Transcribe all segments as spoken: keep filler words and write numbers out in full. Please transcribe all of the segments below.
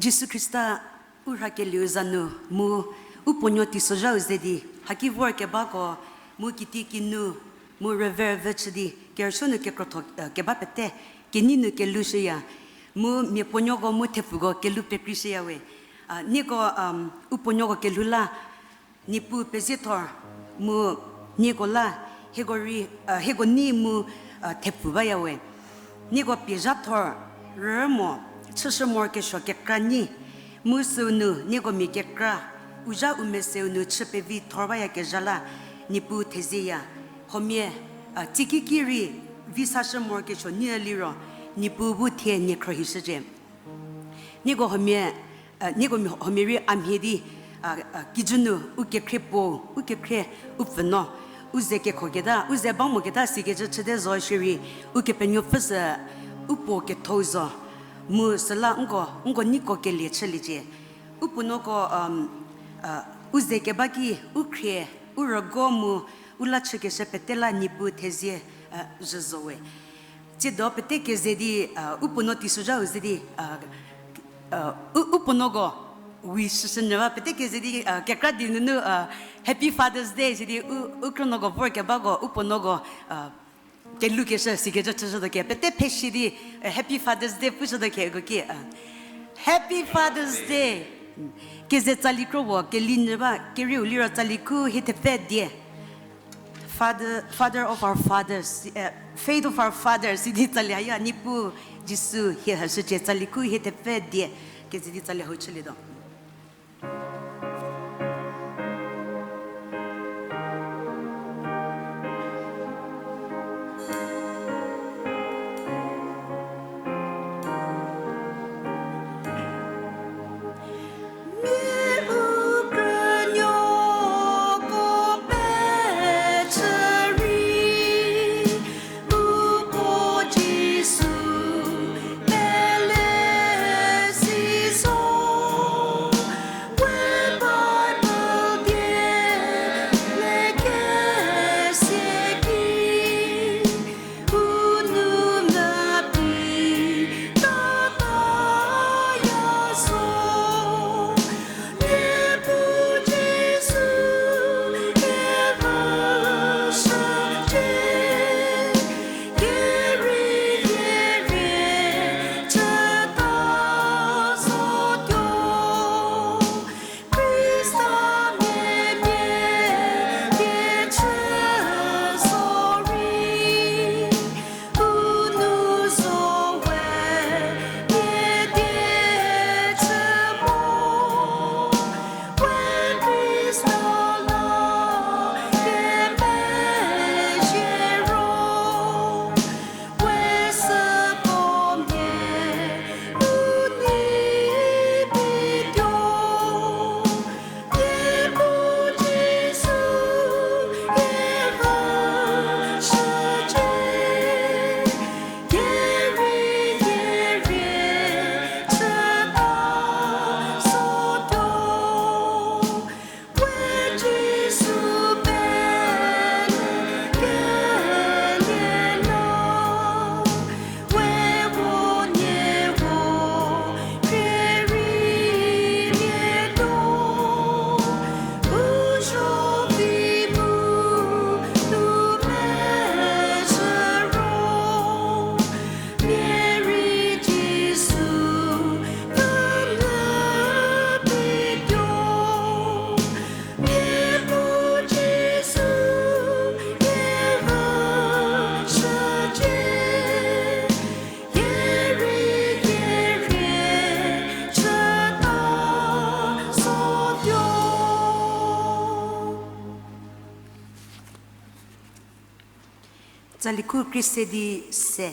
Jisu Khrista u rhakelieu za nu mu u puonuo teisozhau ze di haki vorkebako mu kitiekinu mu rüverüvü chü di kerüsuo nu kekrotho, eh, keba pete kenei nu kelushüya, mu mia puonuoko mu thepfuko kelhou pekreishüya we. Ah, nieko, um, u puonuoko kelhou la, Niepuu peziethor mu nieko la hieko rei, uh, hieko nei mu, uh, thepfu baya we. Nieko pie zhathor rürü mo, chüshü morokesuo kekra nyi, mu süu nu nieko mia kekra u zha u meseu nu chü pevi thor bayakezha la Niepuu thezieya. Huomia, uh, tsiki ki rei vi sashü morokesuo nyi liro, Niepuu bu thie nie khruohishücie. Nieko huomia, uh, nieko mia-, huomia rei a mhie di, uh, uh, kijü nu u kekhrie puo, u kekhrie u pfü no, u ze kekhoketa, u ze ba moketa sikecü chüte zo shierei, Ukepenuopfü sü u puo ketho-u zo, mu süla nko, nko nieko kelie chüliecie. U puonuoko, um, uh, u ze keba ki, u khrie, u rügo mu u la chükeshü pete la Niepuu thezie, uh, zhü zo we. Tsiedo pete keze di, uh, u puonuo teisozhau ze di, uh, uh, u, u puonuoko wish shünyü ba pete keze di, uh, kekra di nunu, uh, Happy Father's Day sidi u, u krünuoko vorkebako u puonuoko, uh, kelhoukeshü sikecü chüshütuo ke pete phe shi di, uh, Happy Father's Day pushütuo ke ko ki, uh, Happy Father's Day. Keze tsali kro wo kelinyü ba kerieu liro tsali khu hie thepfü die. Father, Father of our fathers, uh, Faith of our fathers idi tsali haya Niepuu Jisu hie hashücie tsali khu hie thepfü die. Keze di tsali hau chülietuo. Tsali khu krie se di se.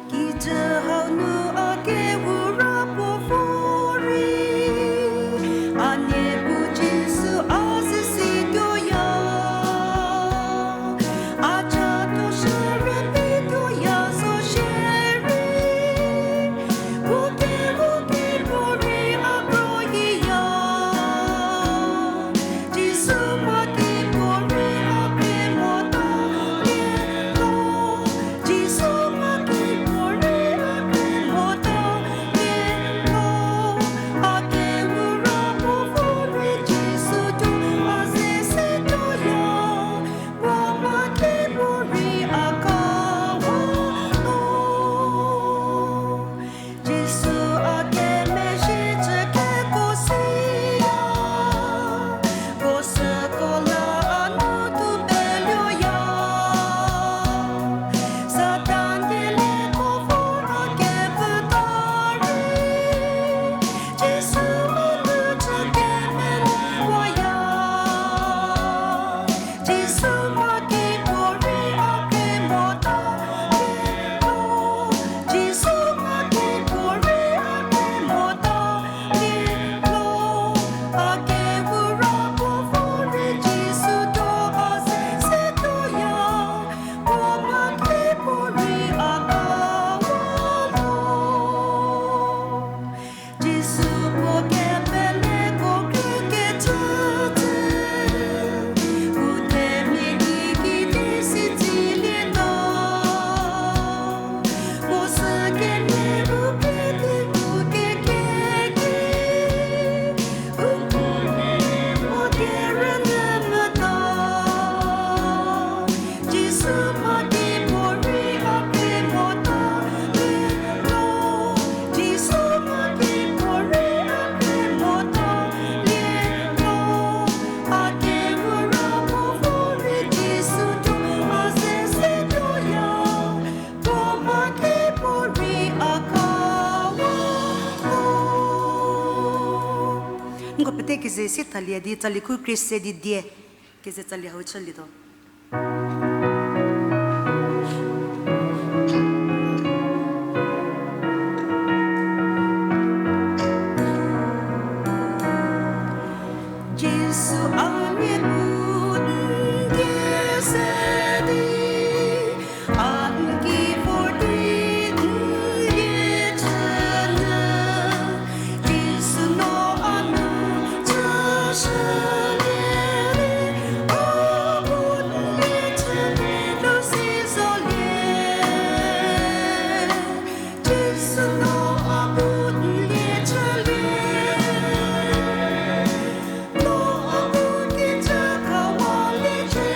Kijü hau nu a kewura puo vo rei, a nie bu Jisu a ze situoya. A cha tuo shürei pituoya zo shierei, Ko pete keze sie thalie di tsali khu krie se di die keze tsali hau chülietuo. Jisu a mia bu n die se di, a n ki vor di n lie chünyü, Jisu no a nu chüshülie, a bu n lie chülie nu si zolie. Jisu no a bu n lie chülie. No a bu ki chü khawaliecie.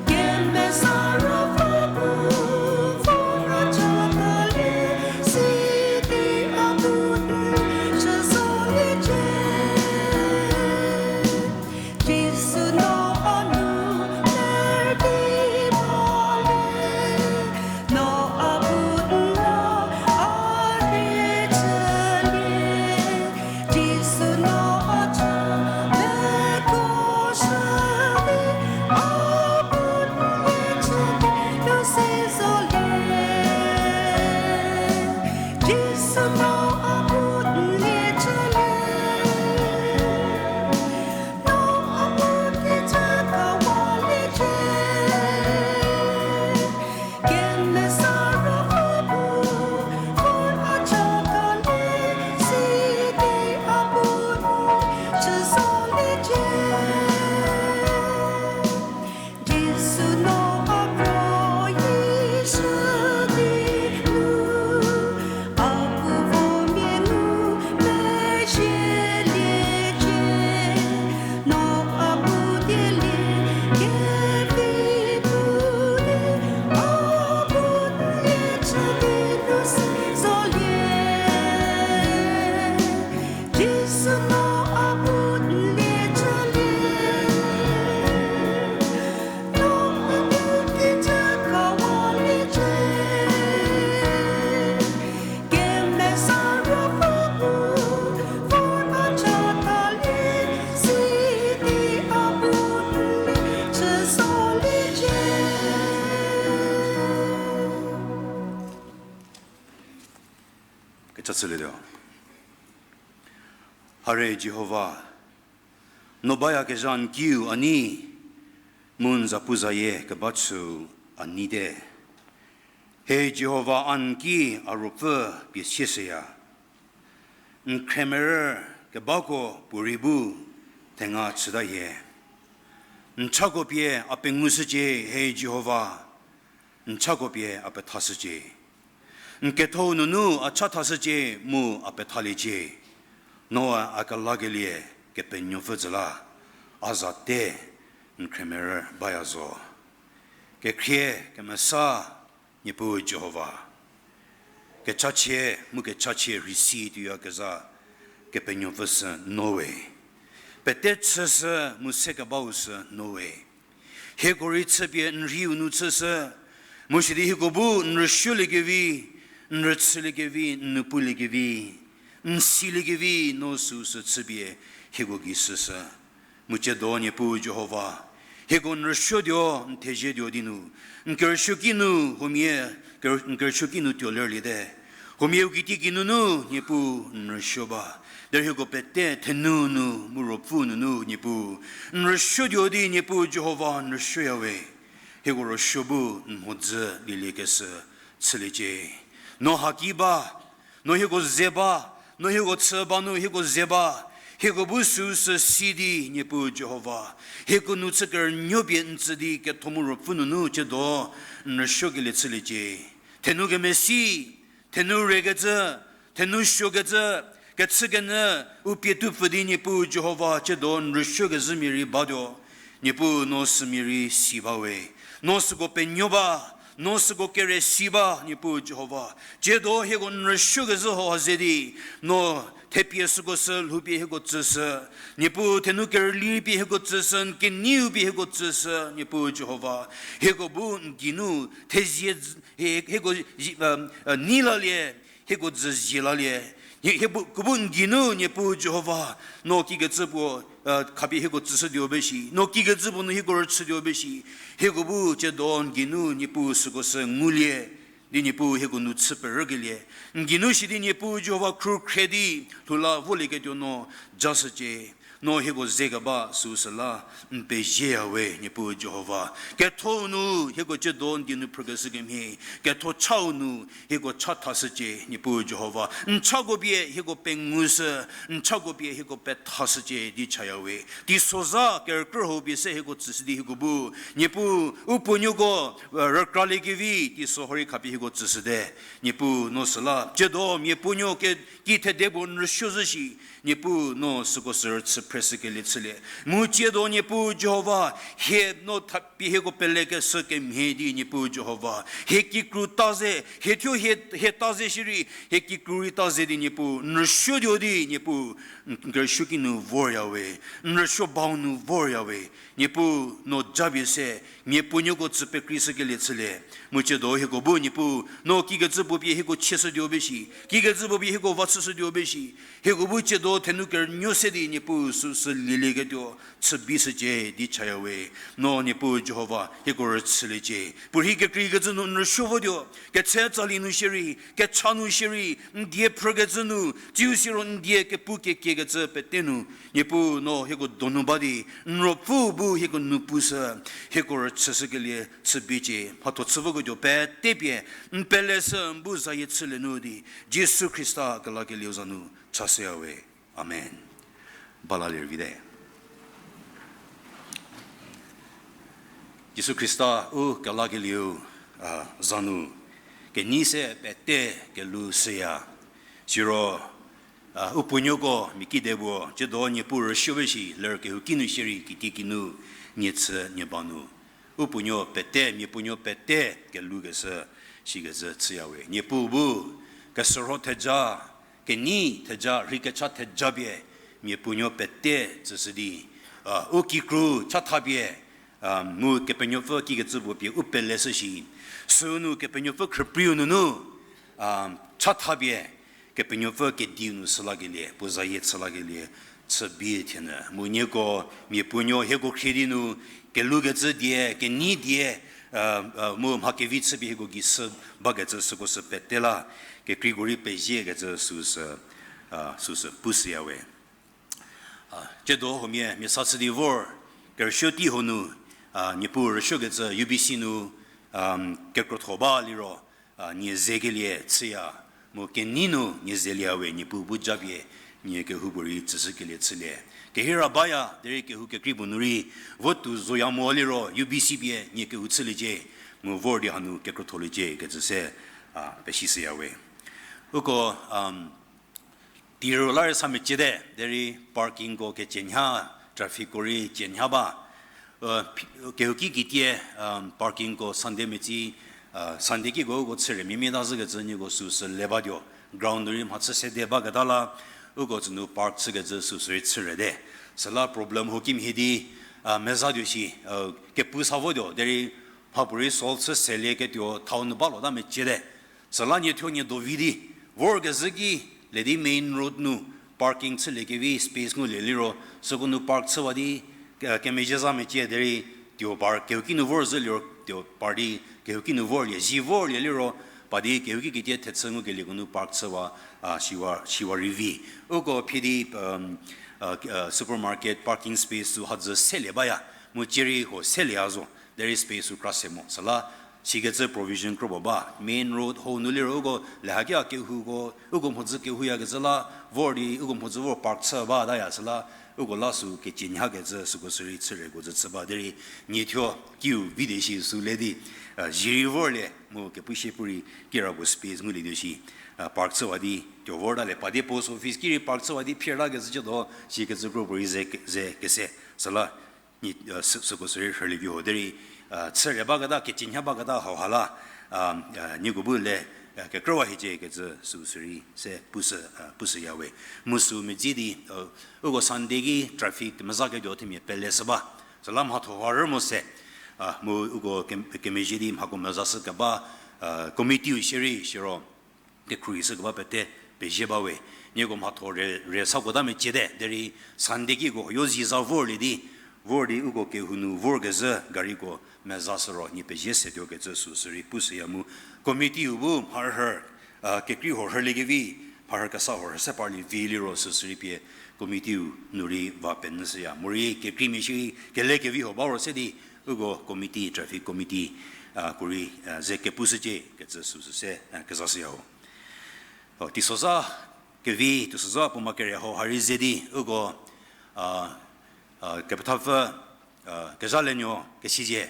Kemesa Ruopfü bu vor a chü thalie, sidi a bu n lie chü zoliecie. Jisu no a nu ler di balie, no a bu n la a rie chülie. Jisu no a chü meko shülie, a bu n lie chülie nu si zolie. Jisu no a bu n lie chülie. No a bu ki chü khawaliecie. Kemesa Ruopfü bu vor a chü thalie, sidi a bu n lie chü zoliecie. Jisu no a kroyi shü di nu, a kuo vo mia nu mezhieliecie. No a bu dielie kevi pu di, a bu n lie chü di nu si zolie. Jisu no a bu n lie chülie. No a bu ki chü khawaliecie. Kemesa Ruopfü bu vor a chü thalie, sidi a bu n lie chü zoliecie. Kecha chülietuo. Hare Jihova, no bayakezha n kiu a nei, mu n zapuzayie keba chüu a neite. He Jihova, a n ki a ruopfü pie sieshüya. N khremerü kebako puorei bu thenga chüta hie. N chako pie a pengushücie, he Jihova, n chako pie a pethashücie. N kethou nunu a chathashücie mu a pethaliecie. Noe a kelakelie Kepenuopfü tsü la, a za te n khremerü baya zo. Kekhrie kemesa Niepuu Jihova, kechachie mu kechachie rhei si tuoyakezha Kepenuopfü sü no we. Pete chüshü mu sekebau sü no we. Hieko rei chüpie n rhiu nu chüshü, mu sidi hieko bu n rüsuoliekevi, n rüchüliekevi, n nu puliekevi, n siliekevi no süu sü chüpie hieko gei shüshü. Mu tsiedo Niepuu Jihova, hieko n rüsuotuo, n thezietuo di nu, n kerüsuoki nu huomia, ker-, n kerüsuoki nu tuo lerliete. Huomia u kitieki nunu Niepuu n rüsuo ba. Derei hieko pete thenu nu mu ruopfü nunu Niepuu n rüsuotuo di Niepuu Jihova n rüsuoya we. Hieko rüsuo bu n mhodzü lieliekeshü chüliecie. No haki ba, no hieko ze ba, no hieko chü ba nu hieko ze ba, hieko bu süu sü si di Niepuu Jihova, hieko nu chü kerünuo pie n tsü di ketho mu ruopfü nunu tsiedo n rüsuokelie chüliecie. Thenu kemesi, thenu rekecü, thenu suokecü, kechükenyü, u pie tupfü di Niepuu Jihova tsiedo n rüsuokezhümia rei batuo. Niepuu no sümia rei si ba we. No süko penuo ba, no süko kere si ba, Niepuu Jihova. Tsiedo hieko n rüsuokezhü hau ha ze di, no thepie süko sü lhoupie hieko tsüshü. Niepuu thenu kerüli pie hieko tsüshü, n keneiu pie hieko tsüshü, Niepuu Jihova. Hieko bu n geinu thezie, hie-, hieko, e, nei lalie, hieko dzü zie lalie. Hie, hie bu, khubu n geinu Niepuu Jihova, no kikecü puo, eh, khapie hieko tsüshütuo be shi, no kikecü puo nu hieko rüchütuo be shi, hieko bu tsiedo n geinu Niepuu süko sü ngulie, di Niepuu hieko nu chü perükelie. N geinu shi di Niepuu Jihova khrukhre di, lhou la volieketuo no, jashücie. No hieko ze keba süu süla, n pezie ya we, Niepuu Jihova. Ketho nu hieko tsiedo n geinu phrükeshü kemhie, ketho chau nu hieko chathashücie, Niepuu Jihova. N chako pie hieko pengushü, n chako pie hieko pethashücie di chaya we. Teisozha kerükrü hau pie se hieko tsüshü di hieko bu, Niepuu, u puonuoko, eh, rükraliekevi, teiso hau rei khapie hieko tsüshüte. Niepuu, no süla, tsiedo mia puonuo ke, ki thede puo n rüsuo zhü shi, Niepuu, no süko sü rüchü phreshükelie chülie. Mu tsiedo Niepuu Jihova, hie no thapie hieko pelekeshü kemhie di Niepuu Jihova. Hie kikru ta ze, hie thuo hie, hie ta ze shierei, hie kikru rei ta ze di Niepuu, n rüsuotuo di Niepuu, n kerüsuo ki nu vorya we, n rüsuo bau nu vorya we. Niepuu, no japie se, mia puonuoko tsü pekreishükelie chülie. Mu tsiedo hieko bu Niepuu, no kikecü puo pie hieko chieshütuo be shi, kikecü puo pie hieko vachüshütuo be shi, hieko bu tsiedo thenu kerünuo se di Niepuu süsü lielieketuo chübi shücie di chaya we. No Niepuu Jihova hieko rüchüliecie. Puorhi kekreikecü nu n rüsuo votuo, ketse tsali nu shierei, kecha nu shierei, n die phrükecü nu, tsiu siro n die kepu kekiekecü pete nu, Niepuu no hieko donu ba di, n ruopfü bu hieko nu pushü, hieko rüchüshükelie chübicie, mhatho chü voketuo pete pie, n peleshü n bu zayie chülie nu di, Jisu Khrista kelakelieu za nu chashüya we. Amen. Balalie vite. Jisu Khrista u kelakelieu, a, za nu kenei se pete kelou shüya. Siro, a, u puonuoko mia kide puo, tsiedo Niepuu rüsuo be shi, ler kehouki nu shierei, kitiekinu, nie chü nie ba nu. U puonuo pete, mia puonuo pete keloukeshü, sikecü chüya we. Niepuu bu, kesürho theja, kenei theja, rheikecha theja pie, mia puonuo pete tsüshü di, a, u kikru chatha pie, a, mu Kepenuopfü kikecü puo pie u peleshü shi, süu nu Kepenuopfü khrüpriu nunu, a, chatha pie, Kepenuopfü kediu nu shülakelie, puo zayie chülakelie, chübie thienyü. Mu nieko, mia puonuo hieko khrie di nu, keloukecü die, kenei die, a, a, mu mha kevi chüpie hieko gei shü bakecü süko sü pete la, kekreiko rei peziekecü süsü, a, süsü pushüya we. A, tsiedo huomia, mia sa chü di vor, kerüsuo tei huo nu, a, Niepuu rüsuokecü U B C nu, a, kekrotho ba liro, a, nie zekelie chüya, mu kenei nu nie zelieya we, Niepuu bu japie, nie kehoupuorei tsüshükelie chülie. Kehira baya, derei kehou kekrei puo nu rei, votu zoya mo liro, U B C pie, nie kehou chüliecie, mu vor di hanu kekrotholiecie, kecü se, a, pesishüya we. Uko, um, Tiro la rei sa meciete, derei parkingko kecienha, trafficko rei cienha ba. Kehouki kitie, parkingko Sunday metsi, Sunday kiko uko chüre mimie ta zhükecü nieko süsü le batuo. Ground nu rei mhachü sede baketa la, uko tsünu park chükecü süsü rei chürete. Süla problem huo kimhie di, mezatuo shi, kepu sa votuo, derei mhapuorei solve chü selieketuo thau nu ba lota meciete. Süla nie thuo nie dovi di, vorkezhü ki, le di main road nu parking chüliekevi space ngulie liro, süko nu park chüwa di, kemezhie za mecie derei, tuo par kehouki nu vorzhü liro, tuo par di kehouki nu vorlie, zi vorlie liro, pa di kehouki kitie thechü ngukelieko nu park chüwa, siwa, siwa rei vi. Uko phie di, supermarket parking space sü hadzü selie baya, mu cierei huo selieya zo. Derei space sü kra se mo. Süla, sikecü provision kro puo ba. Main road hau nu liro uko, le hakia kehouko, uko mhodzü kehouyakecü la, vor di, uko mhodzü vor park chü bataya süla, uko la sü kecienhakecü süko sürei chüreko zü chü ba. Derei, nie thuo, kiu vi di shi sü le di, zi rei vorlie, mu kepu shie pu rei, kirapuo space ngulietuo shi, park chüwa di, tuo vorta le, pa di post office ki rei park chüwa di, phirtakecü chütuo, sikecü kro puo rei ze, ze kese. Süla, süko sürei rhülie vi ho derei, chüre baketa, kecienha baketa hauha la, nieko bu le, kekrüwa hiecie kecü süu sürei se pushü, pushüya we. Mu sü medzi di, uko Sunday ki traffic kemezhaketuo themia pele shü ba. Süla mhatho ha rü mo se, mu uko kemezhie di mhako mezashü keba, committee-u shierei, siro, kekhruohi shü keba pete, pezie bawe, nieko mhatho re, re sako ta meciete, derei Sunday kiko yo zi za vorlie di, vor di uko kehou nu vorkezhü gariko meza sü ro nie pezie setuo kecü süsü rei pushüya mu, committee-u bu mharhü, a, kekrei huo rhüliekevi, mharhü kesa huo rhü se parlie vi liro süsü rei pie committee-u nu rei va penyüshüya. Morei kekreimia shierei kelekevi huo ba ro se di, uko committee, traffic committee, a, ko rei, a, ze kepushücie kecü süsü se, a, kezashüya ho. O, teisozha kevi, teisozha puoma kere hau ha rei ze di, uko, a, a, kepethapfü, a, Kezhalenyo Kesizie,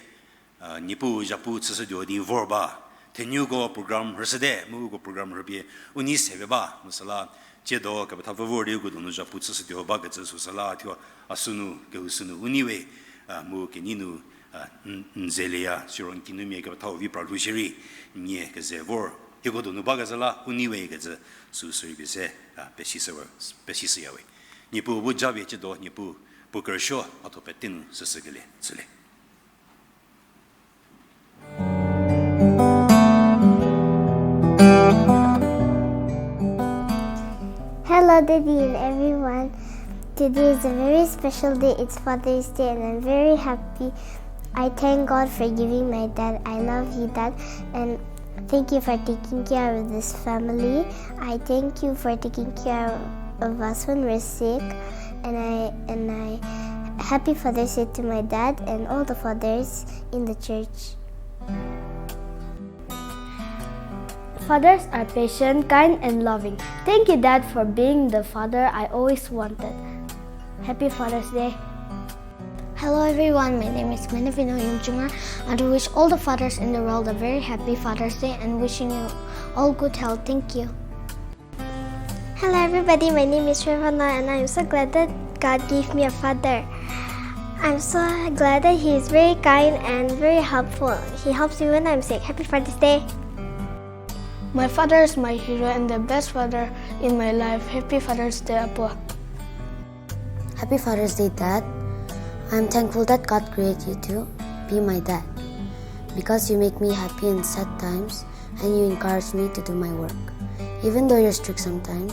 a, Niepuu zhapu chüshütuo di vor ba. Thenuko program rhüshüte, mu uko program rhüpie u nei se pie ba, mu süla, tsiedo kepethapfü vor di uko donu zhapu chüshütuo bakecü süsüla, thuo a sünu, kehou sünu u nei we, a, mu kenei nu, a, n, n zelieya, siro n kinumia kepethau vi pra lhou shierei, nie keze vor, hieko donu bakecü la u nei we kecü süsü rei pie se, a, pesishüya we. Niepuu bu japie tsiedo, Niepuu puo kerüsuo mhatho pete nu süsükelie chülie. Hello, Daddy and everyone. Today is a very special day. It's Father's Day, and I'm very happy. I thank God for giving my dad. I love you, Dad, and thank you for taking care of this family. I thank you for taking care of us when we're sick. And I, and I, happy Father's Day to my dad and all the fathers in the church. Fathers are patient, kind, and loving. Thank you, Dad, for being the father I always wanted. Happy Father's Day. Hello, everyone. My name is Menevino Yumchunga. I do wish all the fathers in the world a very happy Father's Day and wishing you all good health. Thank you. Hello, everybody. My name is Ravana, and I'm so glad that God gave me a father. I'm so glad that he is very kind and very helpful. He helps me when I'm sick. Happy Father's Day. My father is my hero and the best father in my life. Happy Father's Day, Apo. Happy Father's Day, Dad. I'm thankful that God created you to be my dad, because you make me happy in sad times and you encourage me to do my work. Even though you're strict sometimes,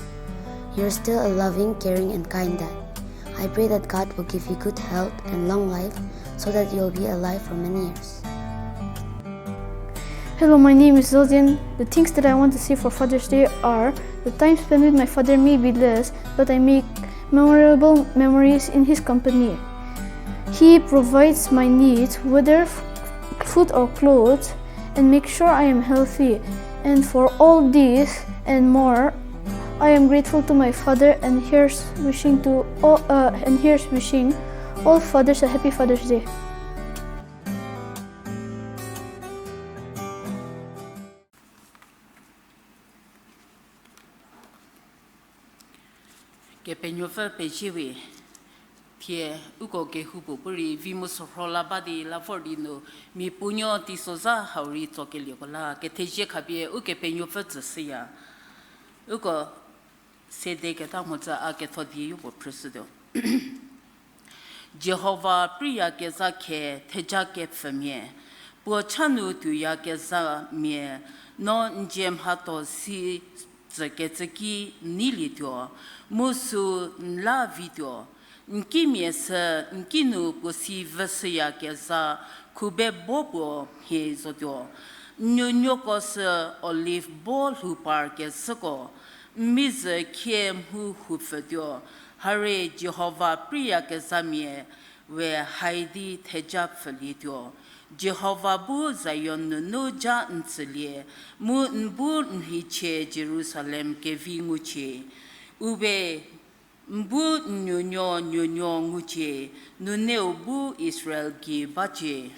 you're still a loving, caring, and kind dad. I pray that God will give you good health and long life so that you'll be alive for many years. Hello, my name is Zozin. The things that I want to see for Father's Day are the time spent with my father may be less, but I make memorable memories in his company. He provides my needs, whether f-, food or clothes, and make sure I am healthy. And for all this and more, I am grateful to my father and here's wishing to all, uh, and here's wishing all fathers a happy Father's Day. Kepenuopfü pezie we, thie uko kehoupuo bu rei vi mu sorho la ba di la vor di nu, mia puonuo teisozha hau rei tsokelieko la kethezie khapie Ukepenuopfü tsüshüya. Uko sede keta mhodzü a ketho die yopuo phrüshütuo. Jihova preiyakezha khe theja kepfümia, puo cha nu tuoyakezhamia, no n dzie mhatho si tsükecü ki n neilietuo, mu süu n la vituo. N kimia sü n kinu puo si vüshüyakezha khubebo puo mhie zotuo. N nuonuoko sü olive bo lhou parkezhüko, n mizü khie mhu houpfütuo. Harie Jihova preiyakezhamia we hai di theja pfhülietuo. Jihova bu Zion nunu ja n tsülie, mu n bu n nhicie Jerusalem kevi ngucie. Uwe n bu n nuonuo nuonuo ngucie, nuneu bu Israel gei bacie.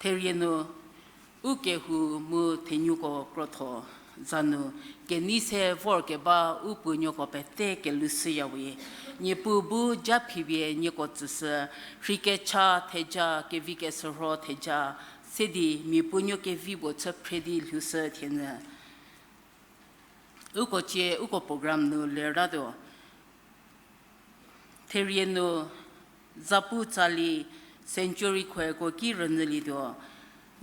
Therie nu, u kehou mu thenuko krotho za nu, kenei se vorkeba u puonuoko pete kelhoushüyawe. Niepuu bu ja phipie nieko tsüshü, rheikecha theja, kevi kesürho theja, se di mia puonuo kevi puo chü phre di lhoushü thienyü. Uko cie, uko program nu lertatuo. Therie nu, zapu tsali century khoeko ki rünyülietuo.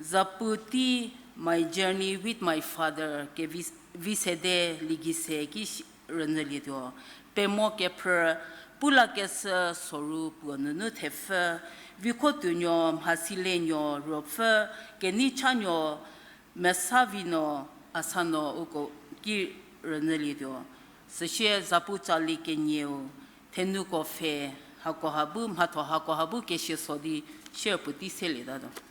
Zapu tei My Journey with My Father, kevi-, vi sede ligi se ki shi-, rünyülietuo. Pemo kephrü, pulakeshü soru puo nunu thepfü, vikhotuonuo, mhasilenuo, ruopfü, kenei chanuo, mesa vi no, a sa no uko ki rünyülietuo. Süsie zapu tsali kenieu, thenuko pfhe, hakoha bu, mhatho hakoha bu kesia so di, share puotei selietatuo.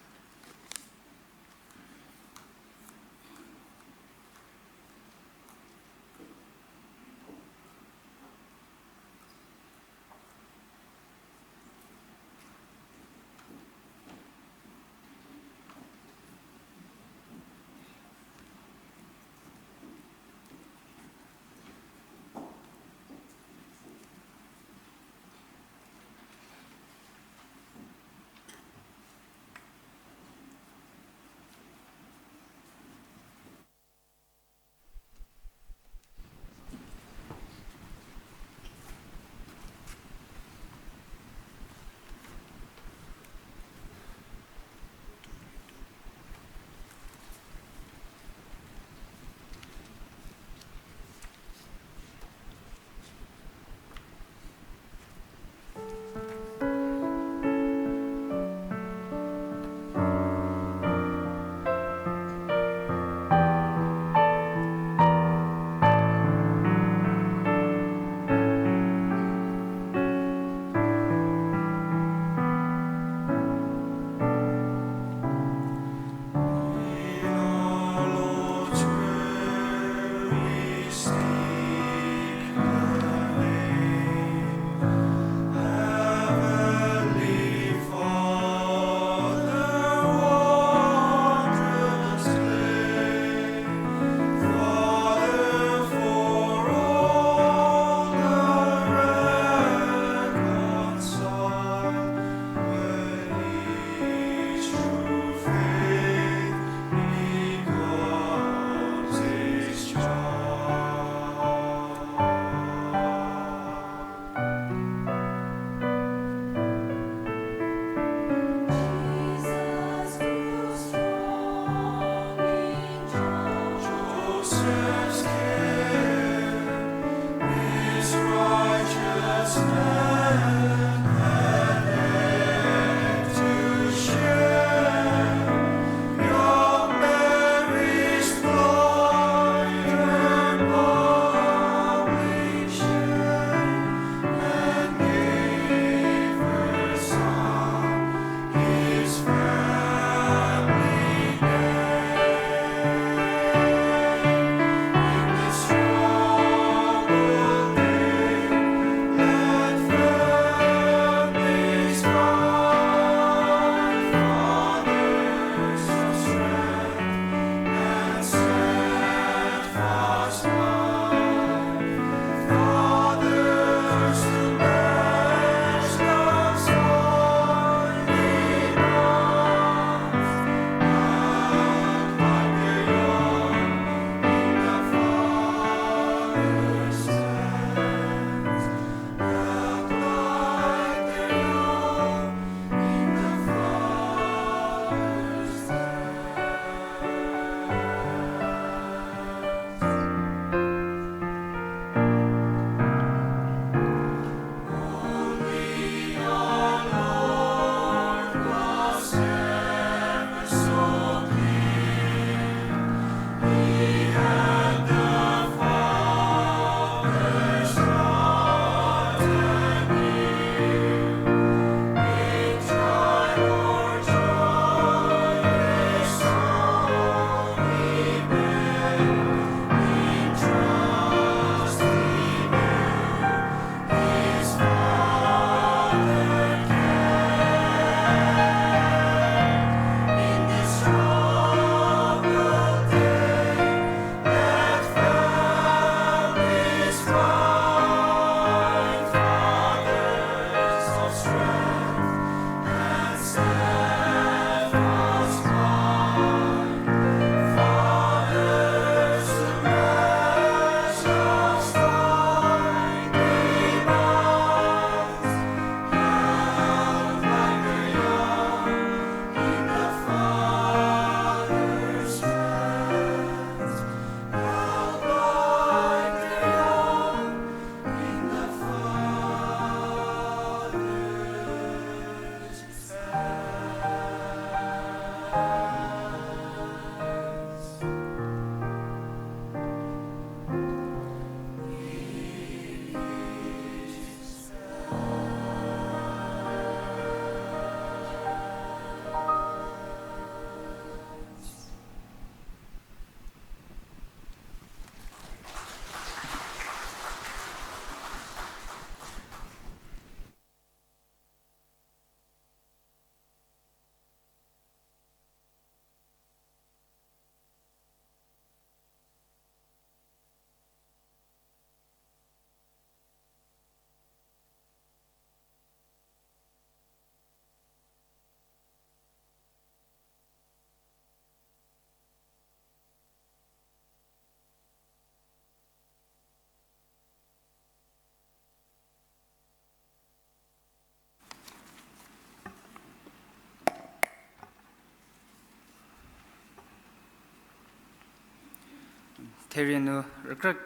Therie nu rükrü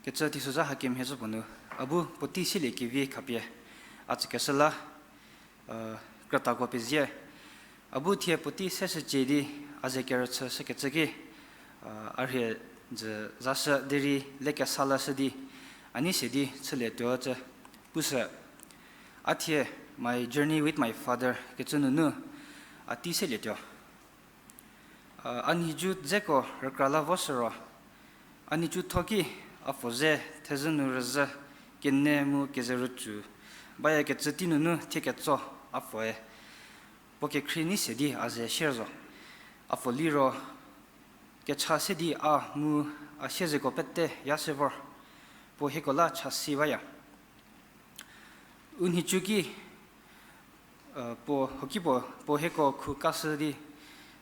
kecü teisozha hakemhie zhü puo nu, a bu puotei silie kevi khapie a tsükeshü la, krütako pezie. A bu thie puotei seshücie di a ze kerüchü shükecü ki, a rhie jü zashü derei lekesa lashü di, a nei se di chülietuo cü pushü. A thie My Journey with My Father kecü nunu a tei selietuo. A nhicu dzeko rükra la voshü ro, a nhicu tho ki a puo ze thezhü nu rüzhü kene mu keze rücü bayakecü tei nunu thie ketso a puoe puo kekhrie nei se di a ze sier zo. A puo liro kecha se di a mu a siezeko pete ya se vor, puo hieko la cha si baya. U nhicu ki, puo hoki puo puo hieko khu kashü di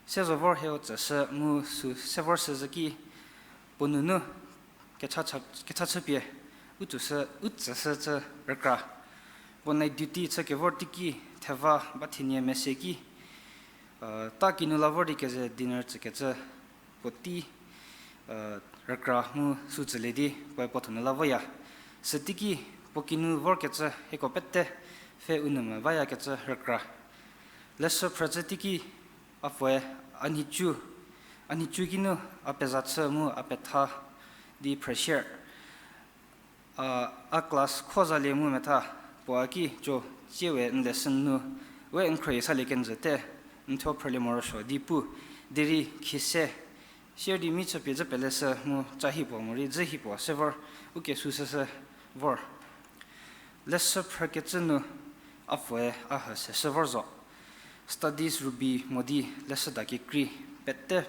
se zo vor hieu tsüshü mu sü se vor shüzhü ki, puo nunu kecha chüpie u tsüshü cü rükra. Puo night duty chü kevor teiki theva ba thenie mese ki, ta kinu la vor di keze dinner tsükecü puotei rükra mu sü tsülie di puoe puo thonu la voya. Süteiki puo kinu vorkecü hieko pete pfhe u nou me bayakecü rükra. Leshü phrücü teiki a puoe a nhicu kinu a peza chü mu a petha di phrüshie. A class kho zalie mu metha, puo a ki co, tsiewe n lesson nu we n khrohi salie kenjüte, n thuo phrülie morosuo di pu, derei khise sier di mi chüpie dzü peleshü mu ca hi puo morei dzü hi puo se vor, u kesushüshü vor. Leshü phrükecü nu a puoe a hü seshü vor zo. Studies rübei mo di leshüda kekrei pete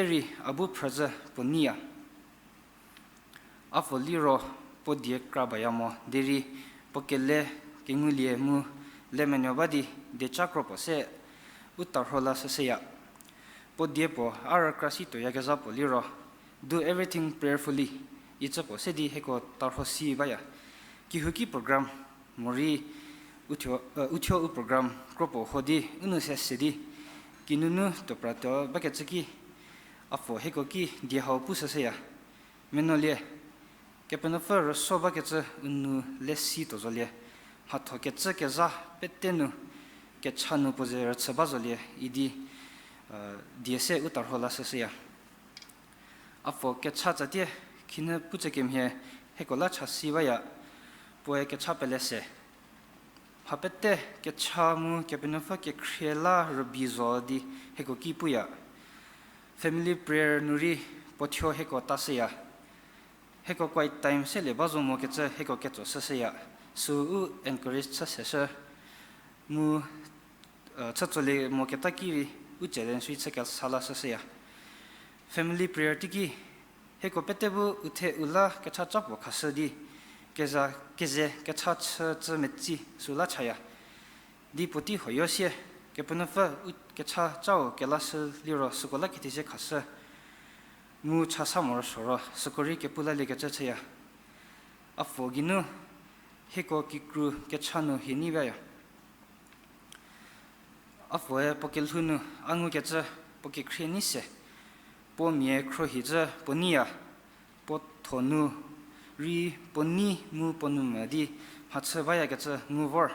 rei a bu phrüzhü puo neiya. A puo liro puo die kra baya mo derei puo kele kengulie mu lemenuo ba di dieca kro puo se u tarho lashüshüya. Puo die puo a rükra si tuoyakezha puo liro, Do everything prayerfully icü puo se di hieko tarho si baya. Kehouki program morei uthuo u program kro puo ho di u nou se se di kinunu tuopratuo bakecü ki, a puo hieko ki die hau pushüshüya. Menuolie, Kepenuopfü rüso bakecü u nou le si tuo zolie, mhatho kecü kezha pete nu kecha nu puo ze rüchü ba zolie idi die se u tarho lashüshüya. A puo kecha tsatie khinhie pucü kemhie hieko la cha si baya, puoe kecha pele se. Mha pete kecha mu Kepenuopfü kekhrie la rübei zo di hieko ki puya. Family prayer nu rei puo thuo hieko tashüya. Hieko quiet time selie ba zo mokecü hieko ketso shüshüya. Sü u encourage chü seshü mu chü tsolie moketa ki rei u challenge rei chü kesa lashüshüya. Family prayer teiki hieko pete bu u the u la kecha ca puo khashü di, keza keze kecha chü cü metsi sü la chaya. Di puotei huoyo sie, Kepenuopfü u kecha cau kelashü liro süko la kethezie khashü mu cha sa morosuo ro süko rei kepu laliekecü chüya. A puo geinu hieko kikru kecha nu hie nei baya. A puoe puo kelhou nu a ngukecü puo kekhrie nei se, puo mia khruohi cü puo neiya, puo tho nu rei puo nei mu puo nou me di mhachü bayakecü ngu vor.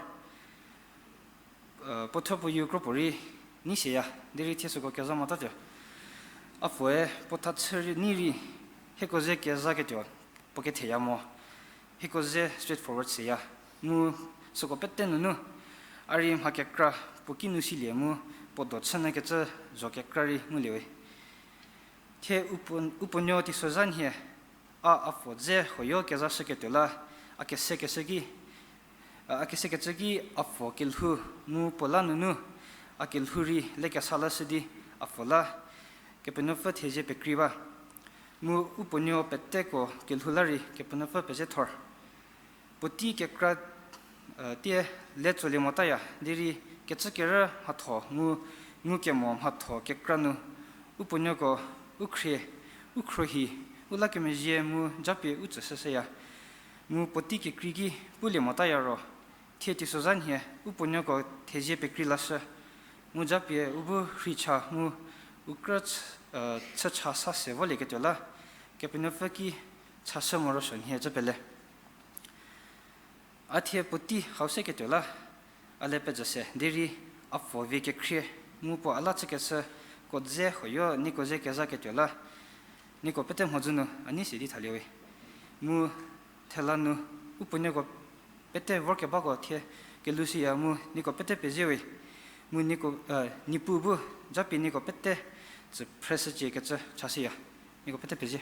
Puo thuo puo yu kro puorei nei seya, derei thie süko kezha motatuo. A puoe puo thachü rei nei rei hieko ze kezhaketuo puo ketheya mo. Hieko ze straightforward seya. Mu süko pete nunu a rei mha kekra puo kinu silie mu puo do chünyükecü zho kekra rei ngulie we. Thie u puo, u puonuo teisozha nhie, a a puo dze huoyo kezashüketuo la, a kesekeshü ki, a kesekecü ki a puo kelhou mu puo la nunu a kelhou rei lekesa lashü di a puo la Kepenuopfü thezie pekrei ba. Mu u puonuo peteko kelhou la rei Kepenuopfü pezethor. Puotei kekra tie le tsolie motaya, derei kecükerü mhatho mu ngukemo mhatho kekra nu u puonuoko u khrie, u khruohi, u la kemezhie mu japie u tsüshüshüya. Mu puotei kekrei ki pulie motaya ro, thie teisozha nhie u puonuoko thezie pekrei lashü. Mu japie u bu rheicha mu Ukrü ch-, chü cha sa se volieketuo la, Kepenuopfü ki chashü morosuo nhie cü pele. A thie puotei hau seketuo la, a le pezhü se derei a pfuo vie kekhrie, mu puo a la chükeshüko dze huoyo nieko ze kezhaketuo la, nieko pete mhodzü nu a nei se di thaliewe. Mu thela nu upuonuoko pete vorkebako thie kelushüya mu nieko pete peziewe. Mu nieko, Niepuu bu japie nieko pete tsü phreshüciekecü chashüya. Nieko pete pezie.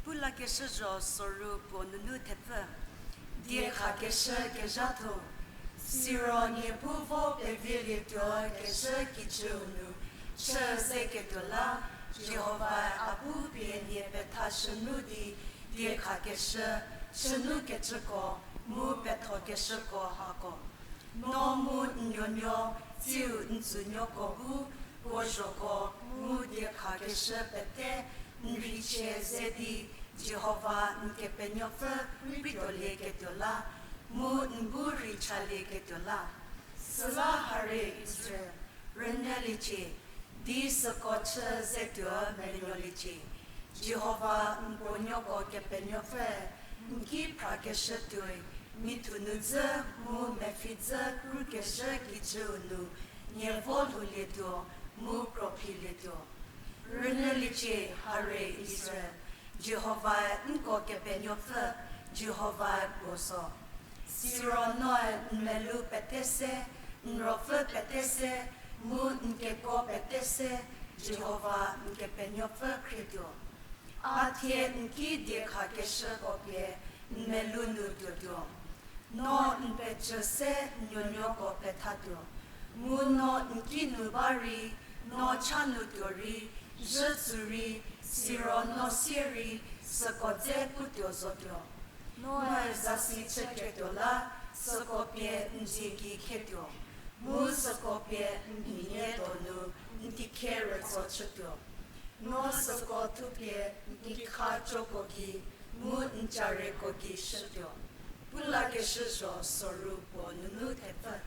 Pu lakeshü zho soru puo nunu thepfü. Diekhakeshü kezhatho. Siro Niepuu vo pevielietuo kezhü kijüu nu chü zeketuo la, Jihovae a bu pie nie pethashünu di diekhakeshü, chünukecüko, mu pethokeshüko hako. No mu n nuonuo, tsiu n tsünuoko bu, puo zhoko, mu diekhakeshü pete, n rheichie ze di, Jihova n Kepenuopfü rei tuolieketuo la, mu n bu rhei chalieketuo la. Süla harie Israel, rünyüliecie, di süko chü zetuo menuoliecie. Jihova n puonuoko Kepenuopfü, n ki phrakeshü tuoi, mithu nu dzü mu mepfhi dzü krukeshü kijüu nu, nie vo lhoulietuo, mu krophilietuo. Rünyüliecie harie Israel, Jihovae nko Kepenuopfü, Jihovae puo zo. Siro noe n melou pete se, n ruopfü pete se, mu n kekuo pete se, Jihova n Kepenuopfü khrietuo. A thie n ki diekhakeshüko pie n melou nu tuotuo. No n pecü se n nuonuoko pethatuo. Mu no n ki nu ba rei, no cha nu tuo rei, zhü tsu rei, siro no sie rei, süko dze putuo zotuo. Noe zasi chüketuo la, süko pie n dzie gei khietuo. Mu süko pie n mhinie donu n tikhie rütso chütuo. No süko thupie n kikha coko gei, mu n carieko gei shütuo. Pu lakeshü zho soru puo nunu thepfü.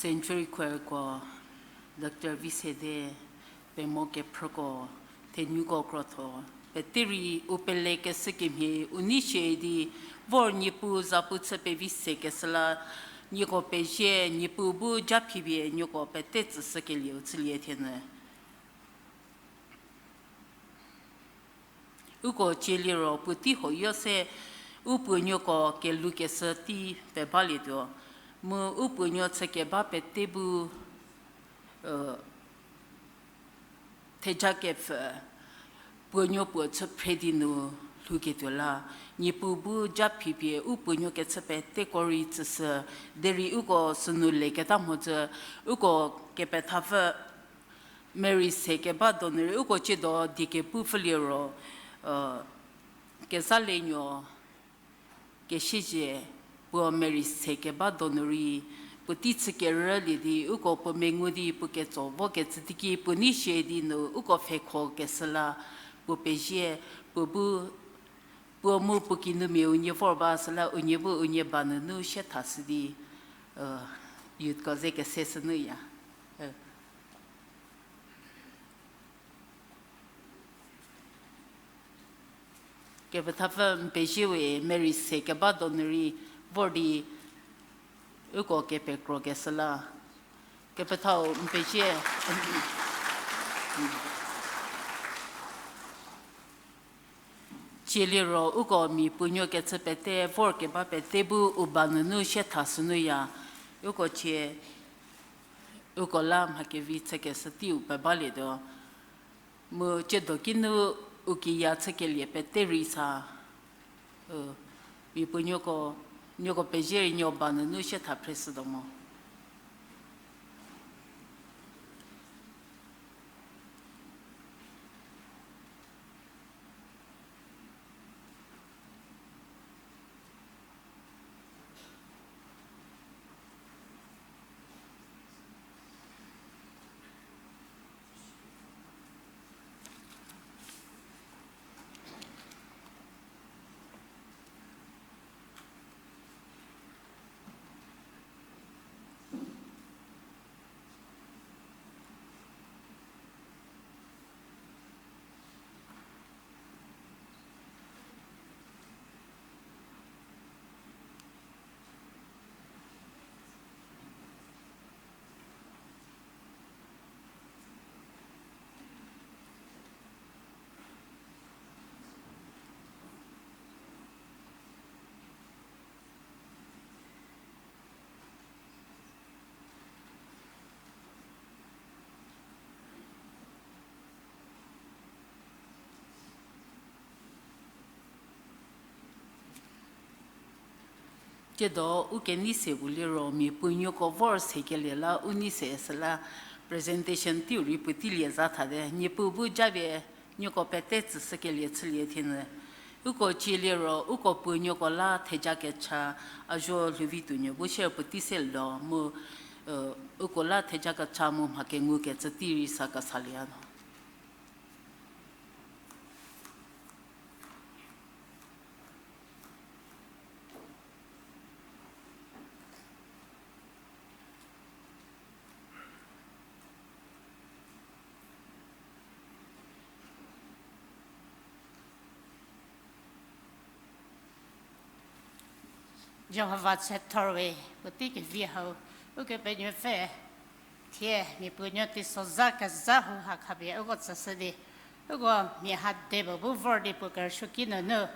Century Choirko, Doctor Visede, pemo kephrüko, thenuko krotho, pete rei u pelekeshü kemhie u nei shie di, vor Niepuu zapu chü pevi sekeshü la, nieko pezie, Niepuu bu ja phipie nieko pete tsüshükelieu chülie thienyü. Uko cie liro puotei huoyo se u puonuoko kelhoukeshü tei pebalietuo, mu u puonuo chü keba pete bu, theja kepfü puonuo puo chü phre di nu lhouketuo la, Niepuu bu ja phipie u puonuo kechü peteko rei tsüshü, derei uko sünu leketa mhodzü, uko kepethapfü Mary se keba donu rei uko ciedo die kepupfü liro, Kezalenuo Kesiezie puo Mary se keba donu rei puotei chü kerülie di uko puo mengu di puo ketso vokecü teiki puo nei shie di nu uko pfhekhokeshü la puo pezie, puo bu, puo mu puo kinumia unie vor ba süla unie bu unie ba nunu sie thashü di, youthko ze kese shünyüya. Kepethapfü n pezie we Mary se keba donu rei vor di uko kepekrokeshü la. Kepethau n pezie. Cie liro uko mia puonuo kechü pete vor keba pete bu u ba nunu sie thashünyüya. Uko cie, uko la mha kevi chükeshü teiu pebalietuo. Mu ciedo kinu u kiya chükelie pete rei sa, mia puonuoko, nuoko pezie rei nuo ba nunu sie tha phreshütuo mo. Tsiedo u kenei se pu liro mia puonuoko vor sekelie la u nei se süla presentation teiu rei puotei lie za thate. Niepuu bu japie nieko pete tsüshükelie chülie thienyü. Uko cie liro uko puonuoko la theja kecha a zuo lhouvi tuonuo bu shie puotei se lo mu, uko la theja kecha mu mha kengu kecü tei rei sa kesalie no. Jihova tsethor we, puotei kevi hau, Ukepenuopfü thie mia puonuo teisozha kezha hu ha khapie uko tsüshü di, uko mia ha de puo bu vor di puo kerüsuoki nunu,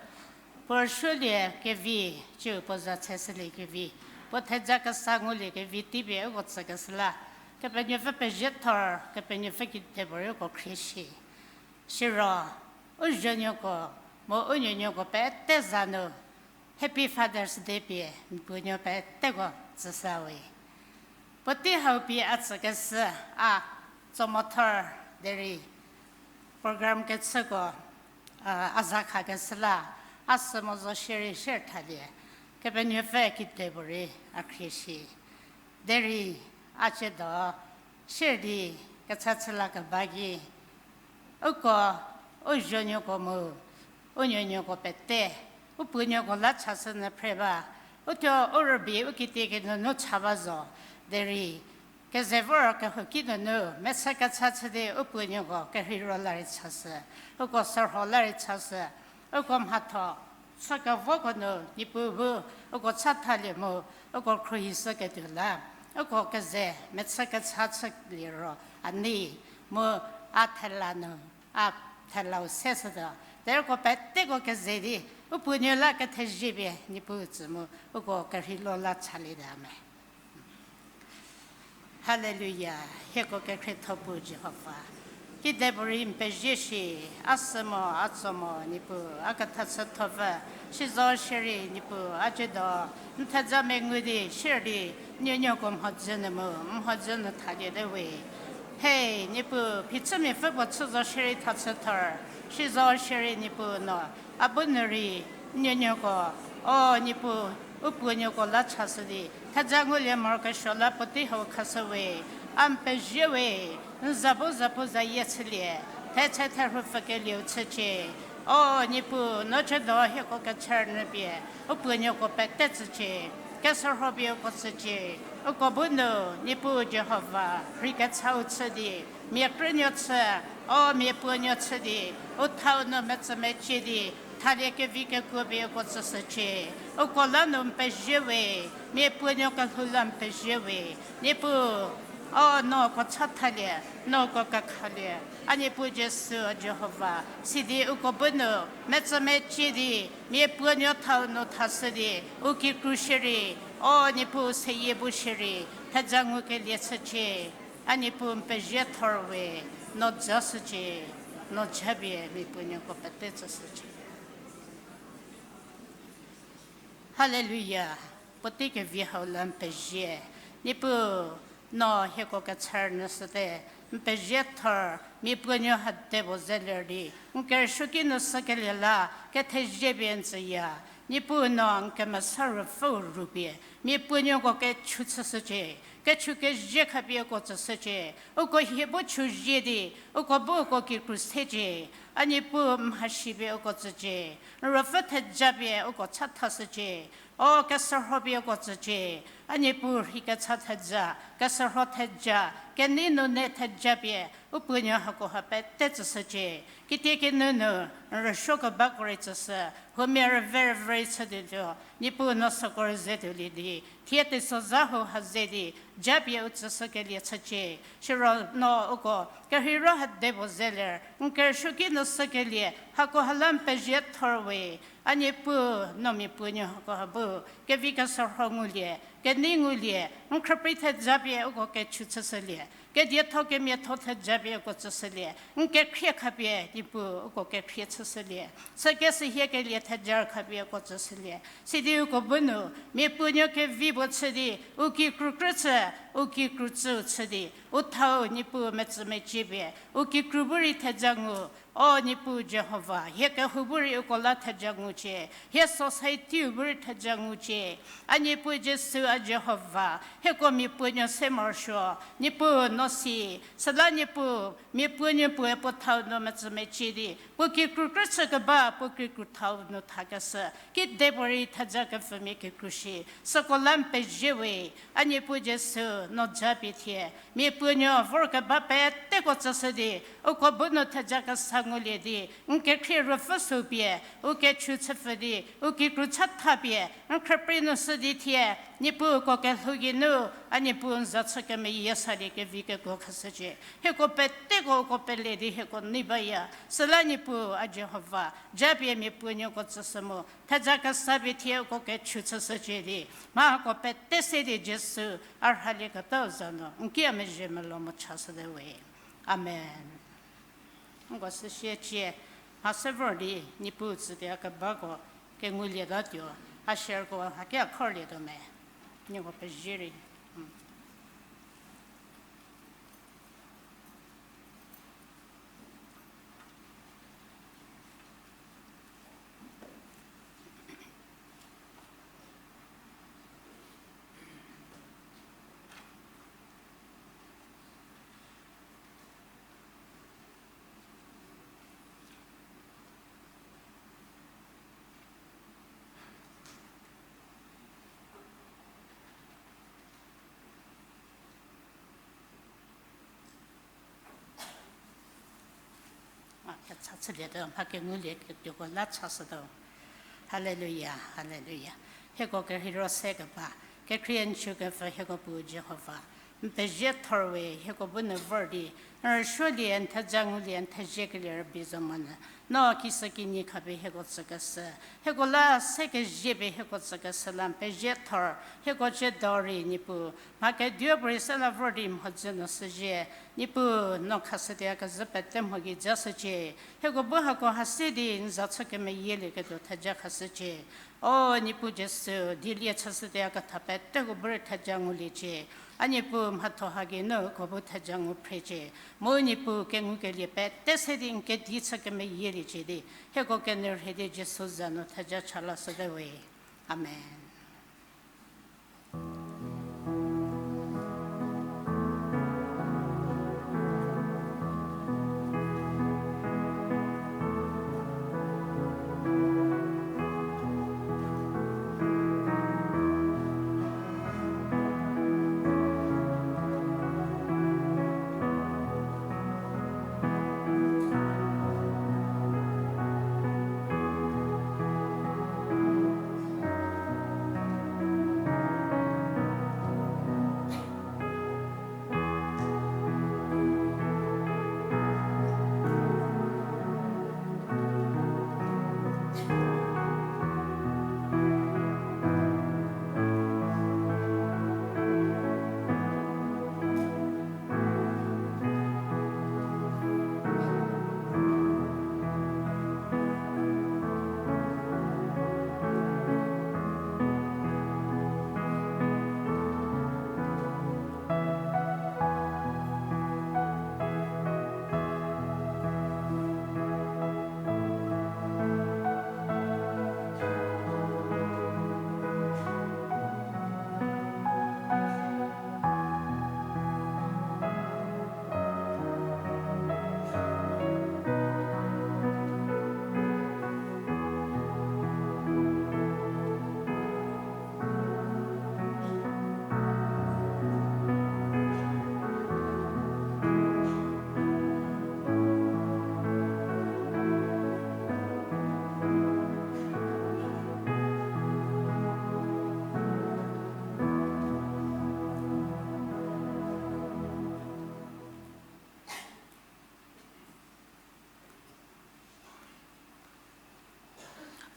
puo rüsuolie kevi, ciu puo za cheshülie kevi, puo theja kesa ngulie kevi teipie uko tsükeshü la, Kepenuopfü peziethor, Kepenuopfü kedipuorei uko khrie shi. Siro, u zuonuoko, mu u nuonuoko pete za nu, Happy Father's Day pie, mia puonuo peteko tsüshüwe. Puotei hau pie a tsükeshü, a tsomothor derei, program kechüko, a, a za khakeshü la, a sü mo zo shierei shier thalie, Kepenuopfü kedipuorei a khrie shi. Derei, a tsiedo, sier di kecha chü la keba ki, uko, u zuonuoko mu, u nuonuoko pete, u puonuoko la chashünyü phre ba, uthuo u rübei u kitiekinu nu cha ba zo, derei, Keze vor kehouki nunu mechü kecha chü di u puonuoko kerheiro la rei chashü, uko sürho la rei chashü, uko mhatho chü kevoko nu Niepuu bu uko chathalie mu uko khruohishüketuo la, uko keze mechü kecha chülie ro a nei mu a thela nu, a thelau seshütuo. Derei uko peteko keze di u puonuo la kethezie pie Niepuu tsü mu uko kerheilo la chalieta me. Haleluya, hieko kekhrietho puo Jihova. Kidepuorei n pezie shi, a sü mo, a tso mo, Niepuu, a kethachüthopfü, si zo shierei Niepuu, a tsiedo, n theja mengu di, shierei, nuonuoko mhodzü nu mu, mhodzü nu thaliete we. He, Niepuu, phichümiapfü puo chü zo shierei thachüthor, si zo shierei Niepuu no, a bu nu rei, nuonuoko, o Niepuu, u puonuoko la chashü di, theja ngulie morokesuo la puotei hau khashü we, a n pezie we, n za bu zapuzayie chülie, thecha therhu pfükelieu chücie. O Niepuu, no tsiedo hieko kechü rünyü pie, u puonuoko pete tsücie, kesürho pie uko tsücie, uko bu nu, Niepuu Jihova, rhei kechau chü di, mia krünuo chü, o mia puonuo chü di, u thau nu metsümecie di, thalie kevi kekuo pie uko tsüshücie, uko la nu n pezie we, mia puonuo kelhou la n pezie we, Niepuu, o no uko chathalie, no uko kekhalie, a Niepuu Jisu, a Jihova, sidi uko bu nu, metsümecie di, mia puonuo thau nu thashü di, u kikru shierei, o Niepuu seyie bu shierei, theja ngukelie chücie, a Niepuu n pezie thor we, no ja shücie, no japie mia puonuoko pete tsüshücie. Haleluya, puotei kevi hau la n pezie, Niepuu, no hieko kechü rünyü shüte, n pezie thor, mia puonuo hade puo ze ler di, n kerüsuoki nu shükelie la, kethezie pie n tsüya, Niepuu no n kemesa ruopfüu ru pie, mia puonuoko kechu chüshücie, kechu kezie khapie uko tsüshücie, uko hie bu chu zie di, uko bu uko kikru secie, a Niepuu mhasi pie uko tsücie, n ruopfü theja pie uko chathashücie, o kesürho pie uko tsücie, a Niepuu rhei kecha theja, kesürho theja, kenei nu nei theja pie, u puonuo hakoha pete tsüshücie, kitiekinu nu, n rüsuo kebako rei tsüshü, huomia rüve rüve rei chütuotuo, Niepuu no süko rüze tuolie di, thie teisozha hau ha ze di, japie u tsüshükelie chücie, siro no uko, kerheiro hade puo ze ler, n kerüsuoki nu shükelie, hakoha la n pezie thor we, a Niepuu, no mia puonuo hakoha bu, kevi kesürho ngulie, kenei ngulie, n khrüprei theja pie uko kechu chüshülie, kedietho kemiatho theja pie uko tsüshülie, n kekhrie khapie Niepuu uko kekhrie chüshülie, sükesühiekelie theja khapie uko tsüshülie, sidi uko bu nu, mia puonuo kevi puo chü di, u kikru krü chü, u kikru tsüu chü di, u thau Niepuu metsümecie pie, u kikru bu rei theja ngu, o Niepuu Jihova, hie kehou bu rei uko la theja ngucie, hie society-u bu rei theja ngucie, a Niepuu Jisu a Jihova, hieko mia puonuo se morosuo, Niepuu no si, süla Niepuu, mia puonuo puoe puo thau nu metsümecie di, puo kikru krü chü keba, puo kikru thau nu thakeshü, kidepuorei theja kepfümia kikru shi, süko la n pezie we, a Niepuu Jisu no japie thie, mia puonuo vorkeba peteko tsüshü di, uko bu nu theja kesa ngulie di, n kekhrie ruopfü sü pie, u kechu chüpfü di, u kikru chatha pie, n khrüprei nu shü di thie, Niepuu uko kelhou geinu, a Niepuu n za chü kemeyie salie kevi kekuo khashücie. Hieko peteko uko pele di hieko nei baya. Süla Niepuu a Jihova, japie mia puonuoko tsüshü mu, theja kesa pie thie uko kechu chüshücie di, mha hako pete se di Jisu, a rhalieketau za nu n ki a mezhie melou mu chashüte we. Amen. Nko süsie cie, mha se vor di Niepuu tsüdi a kebako kengulietatuo, a sherko haki a khorlietuo me. Nieko pezie rei. Cha chülietuo, mha kengulie ketuoko la chashütuo. Haleluya, haleluya. Hieko kerheiro se keba, kekhrie n chükepfü hieko Puo Jihova. N pezie thor we, hieko bu n vor di, n rüsuolie, n theja ngulie, n thezie kelie rübei zo monyü. No kishükinyi khapie hieko tsükeshü. Hieko la se kezie pie hieko tsükeshü la n pezie thor, hieko tsiedo rei Niepuu, mha keduo puorei se la vor di mhodzü nu shüzhie, Niepuu, no khashütuoyakezhü pete mho gei jashücie. Hieko bu hako ha se di n za chü kemeyielieketuo theja khashücie. O Niepuu Jisu, dielie chüshütuoyaketha peteko bu rei theja nguliecie. A Niepuu, mhatho ha geinu uko bu theja ngu phrecie. Mu Niepuu, kengukelie pete se di n kedi chü kemeyieliecie di, hieko kenyü rhie di Jisu za nu theja cha lashüte we. Amen.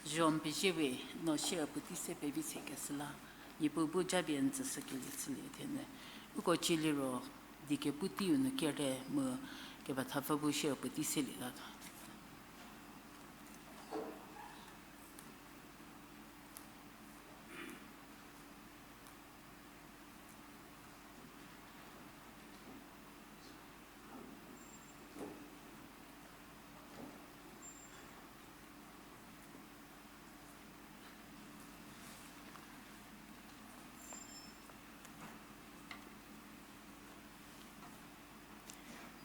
John pezie we, no sier puotei se pevi sekeshü la, Niepuu bu japie n tsüshükelie chülie thenyü. Uko cieliro, die kepu teiu nu kere mu kepethapfü bu sier puotei selietatuo.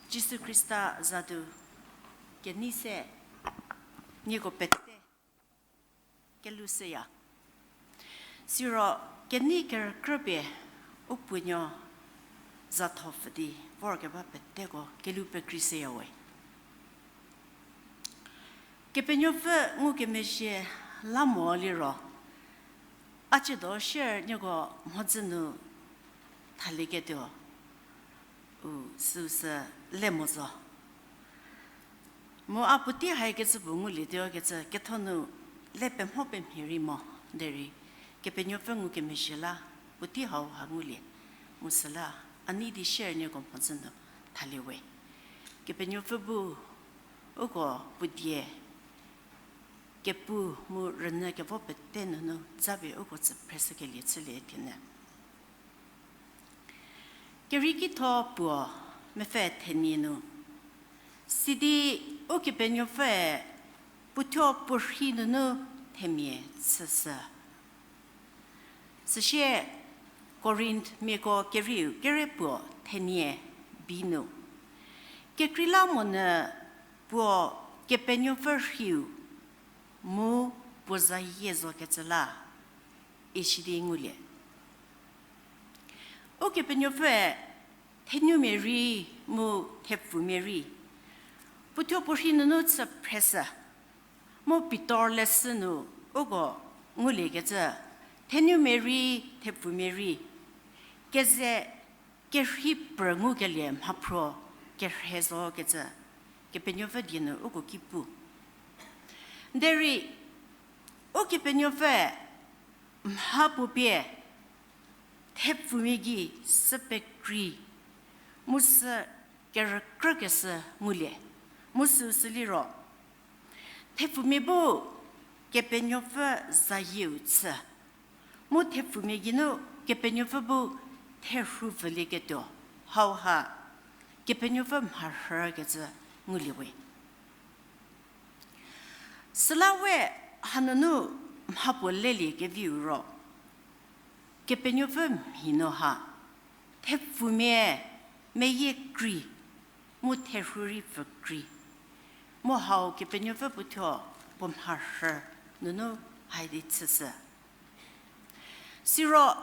Jisu Khrista zadu kenei se nieko pete kelushüya. Siro kenei kerükrüpie u puonuo zatho pfü di vorkeba peteko kelhou pekreishüya we. Kepenuopfü ngukemezhie la mo liro, a ciedo sier nieko mhodzü nu thalieketuo u süu sü le mo zo. Mu a puotei haikecü puo ngulietuo kecü ketho nu le pemho pemhie rei mo derei, Kepenuopfü ngukemezhie la puotei hau ha ngulie. Mu süla a nei di sier nieko mhodzü nu thalie we. Kepenuopfü bu uko puo die kepu mu rünyü kevo pete nunu japie uko tsü phreshükelie chülie thenyü. Keriekitho puo mepfü thenie nu, sidi Ukepenuopfüe puothuo puorhi nunu themia chüshü. Süsie Korinthmiako kerieu kere puo thenie bi nu, kekreilamonyü puo Kepenuopfü rhiu mu puo zayie zokecü la isidi ngulie. Ukepenuopfüe thenumia rei mu thepfumia rei Puothuo puorhi nunu chü phreshü. Mu Pitor leshü nu uko nguliekecü, thenumia rei, thepfumia rei, keze kerhei pr ngukelie mhaphruo kerhe zokecü, Kepenuopfü die nu uko ki pu. Derei, Ukepenuopfü mha puo pie thepfumia gei sü pekrei, mu sü kerükrükeshü ngulie, mu süu sü liro, thepfumia bu Kepenuopfü zayieu chü, mu thepfumia geinu Kepenuopfü bu therhu pfülieketuo, hauha Kepenuopfü mharhükecü ngulie we. Süla we hanunu mha puo lelie keviu ro, Kepenuopfü mhi nu ha, thepfumia meyie krei, mu therhu rei pfükrei, mu hau Kepenuopfü puothuo puo mharhü nunu haidi chüshü. Siro,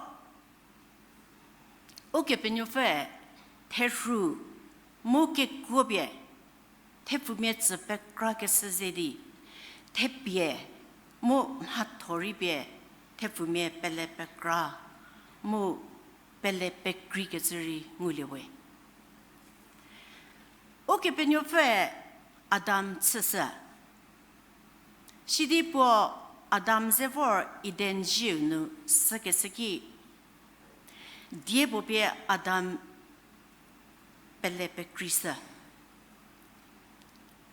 Ukepenuopfü therhu mu kekuo pie thepfumia tsü pekrakeshü ze di, thepie mu mhatho rei pie thepfumia pele pekra mu pele pekreikecü rei ngulie we. Ukepenuopfüe Adam chüshü. Sidi puo Adam ze vor Eden zieu nu sükeshü ki, die puo pie Adam pele pekreishü.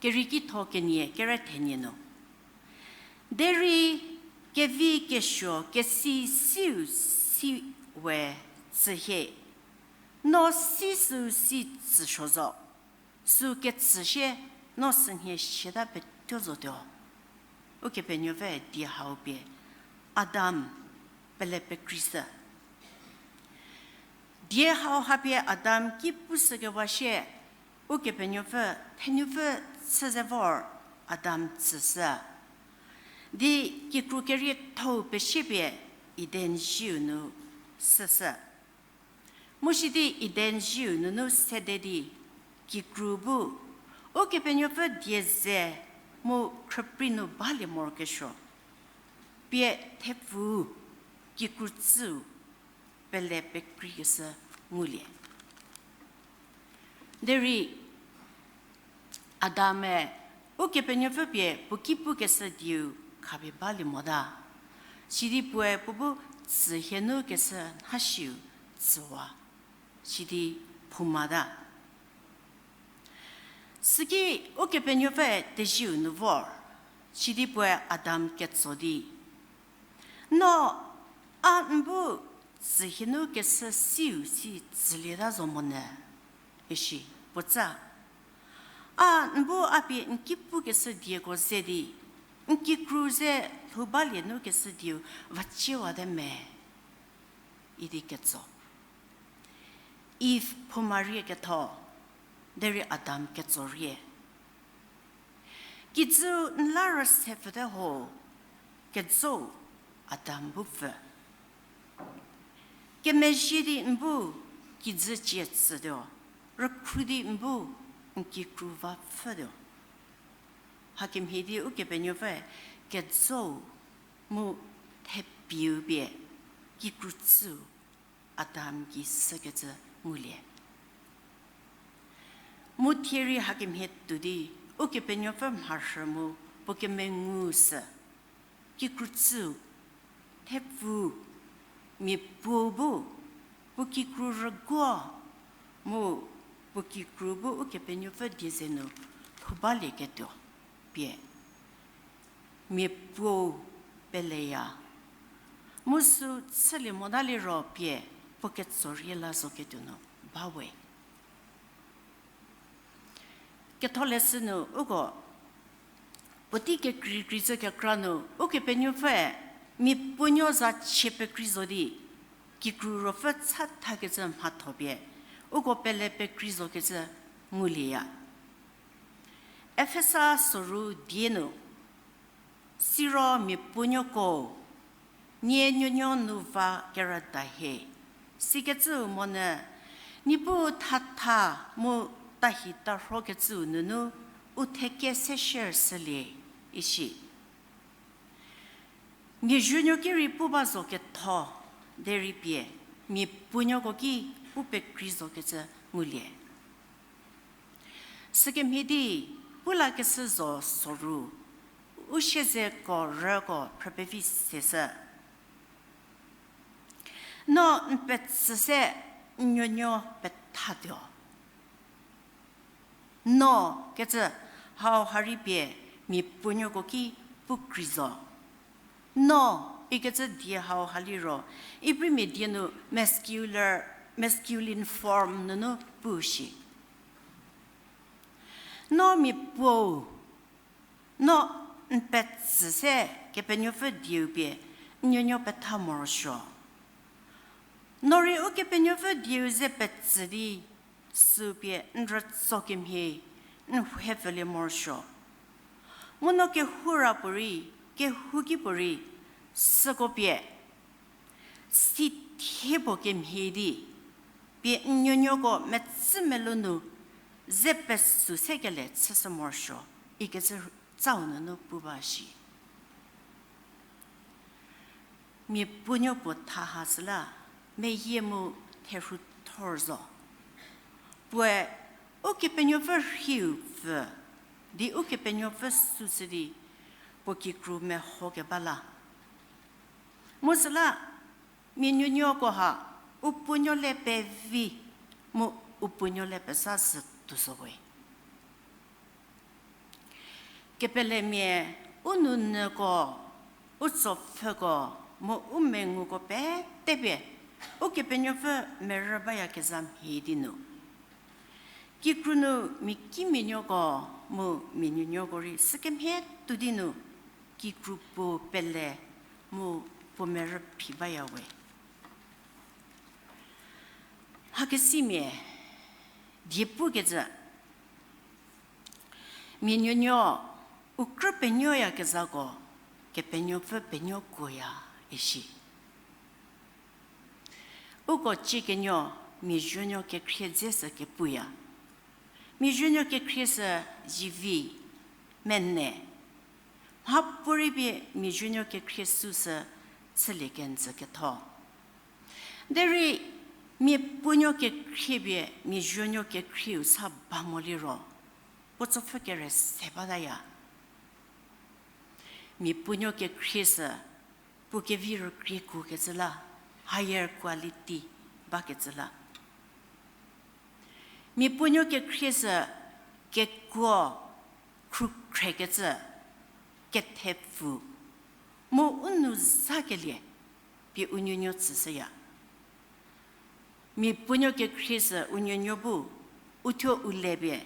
Kerieki tho kenie kere thenie nu. Derei kevi kesuo kesi siu si we tsü hie, no si süu si tsüsuo zo. Süu ketsü sie no sünhie siata petuo zotuo. Ukepenuopfü die hau pie Adam pele pekreishü. Die hau ha pie Adam ki pushükewa sie, Ukepenuopfü thenupfü chü ze vor Adam tsüshü. Di kikru kerietho-u pesie pie Eden zieu nu süshü. Mu sidi Eden zieu nunu sede di kikru bu Ukepenuopfü die ze mu khrüprei nu balie morokesuo pie thepfu kikru tsüu pele pekreikeshü ngulie. Derei Adam-e Ukepenuopfü pie puo ki pukeshü dieu khapie balie mota. Sidi puoe puo bu tsü hie nu keshü nhasiu tsüwa. Sidi phoumata. Süki Ukepenuopfü tezieu nu vor, sidi puoe Adam ketso di, no a n bu tsü hie nu keshü siu si tsülieta zo monyü, isi puotsa. A n bu a pie n ki pukeshü dieko ze di, n kikru ze lhou balie nu keshü dieu vaciewate me, idi ketso. Iv phouma rie ketho, derei Adam ketso rie. Kijüu n la rüse pfüte ho, kejou Adam bu pfü. Kemezhie di n bu kijü cie tsütuo, rükhru di n bu n kikru va pfütuo. Hakemhie di Ukepenuopfü kejou mu thepieu pie kikru tsüu Adam gei sükecü ngulie. Mu thie rei hakemhie tuo di Ukepenuopfü mharhü mu puo kemengu sü, kikru tsüu, thepfu, mia puo bu, puo kikru rüguo, mu puo kikru bu Ukepenuopfü die ze nu lhou balieketuo pie mia puo peleya. Mu sü chülie mota liro pie puo ketso rie la zoketuo nu ba we. Ketholeshü nu uko puotei kekreikrei zhü kekra nu Ukepenuopfüe mia puonuo za chie pekrei zo di, kikru ruopfü chathakecü mhatho pie uko pele pekrei zokecü ngulieya. Efesa soru die nu, siro mia puonuoko nie nuonuo nu va kerüda hie, sikecüu monyü, Niepuu thatha mu tahi tarhokecüu nunu u theke se share shülie, ishi. Mia zuonuo ki rei pu ba zo ketho, derei pie, mia puonuoko ki pu pekrei zo kecü ngulie. Sükemhie di, pu lakeshü zo soru, u siezeko rüko phrüpevi seshü. No n petsü se n nuonuo pethatuo. No kecü hau ha rei pie mia puonuoko ki pu krei zo. No ikecü die hau ha liro, Ibrimia die nu mascular, masculine form nunu pu shi. No mia puo, no n petsü se Kepenuopfü dieu pie n nuonuo petha morosuo. No rei Ukepenuopfü dieu ze petsü di, sü pie n rütso kemhie n hepfülie morosuo. Mu no kehoura puorei, kehouki puorei, süko pie, si thie puo kemhie di, pie n nuonuoko metsü melou nu ze pesü sekele chüshü morosuo, ikecü tsau nunu pu ba shi. Mia puonuo puo tha ha süla, meyie mu therhu thor zo. Puoe Ukepenuopfü rhiu pfü, di Ukepenuopfü süsü di, puo kikru meho keba la. Mu süla, mia nuonuoko ha, u puonuo le pevi, mu u puonuo le pezha sü tuo zo we. Kepelemia u nounyüko, u tsopfhüko, mu u menguko pete pie, Ukepenuopfü merü bayakezha mhie di nu. Kikru nu mia kimia nuoko, mu mia nuonuoko rei sükemhie tuo di nu, kikru puo pele, mu puo merü phi baya we. Mhakesimia die pukecü, mia nuonuo, u krü penuoyakezhako, Kepenuopfü penuokuoya, ishi. Uko ciekenuo, mia zuonuo kekhrie dze sü kepuya. Mia zuonuo kekhrie sü zivi, mene. Mhapuorei pie mia zuonuo kekhrie süsü chülie kenjü ketho. Derei mia puonuo kekhrie pie mia zuonuo kekhrieu sa ba mo liro, puo tsopfhü kere se bataya. Mia puonuo kekhrie sü puo kevi rükriekuokecü la, higher quality bakecü la. Mia puonuo kekhrie sü kekuo, khrukhrekecü, kethepfu, mu u nou zakelie pie u nuonuo tsüshüya. Mia puonuo kekhrie sü u nuonuo bu, uthuo u le pie,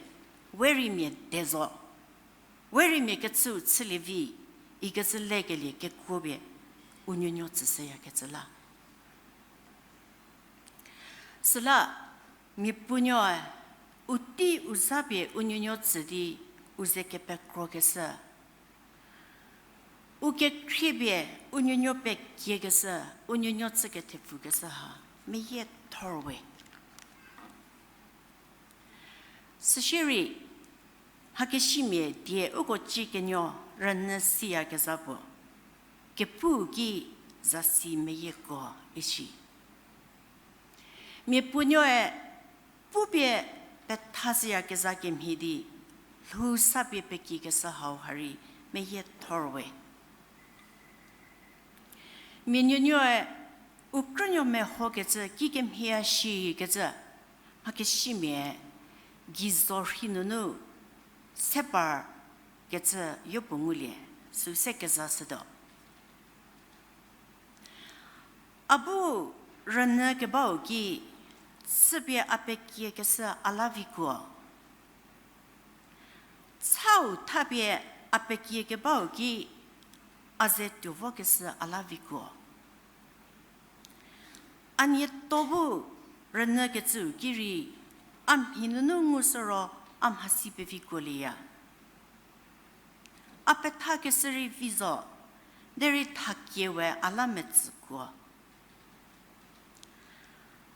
we rei mia de zo, we rei mia kechüu chülie vi, ikecü lekelie kekuo pie u nuonuo tsüshüyakecü la. Süla, mia puonuoe, u tei u za pie u nuonuo tsü di, u ze kepekrokeshü. U kekhrie pie u nuonuo pekiekeshü, u nuonuo chü kethepfukeshü ha, meyie thor we. Süshierei, mhakesimia die uko ciekenuo rünyü siyakezha puo, kepu ki zasi meyieko ishi. Mia puonuoe pupie pethashüyakezha kemhie di, lhou sa pie pekiekeshü hau ha rei meyie thor we. Mia nuonuoe u krünuo mehokecü kikemhie ya shikecü, mhakesimia geizo rhei nunu se par kecü yopuo ngulie, süu se kezashütuo. A bu rünyü kebau ki, chüpie a pekiekeshü a la vikuo. Chau thapie a pekiekebau ki, a ze tuo vokeshü a la vikuo. A nieto bu rünyü kecüu ki rei, a mhi nunu ngushü ro a mhasi pevikuolieya. A pethakeshü rei vi zo, derei thakie we a la metsükuo.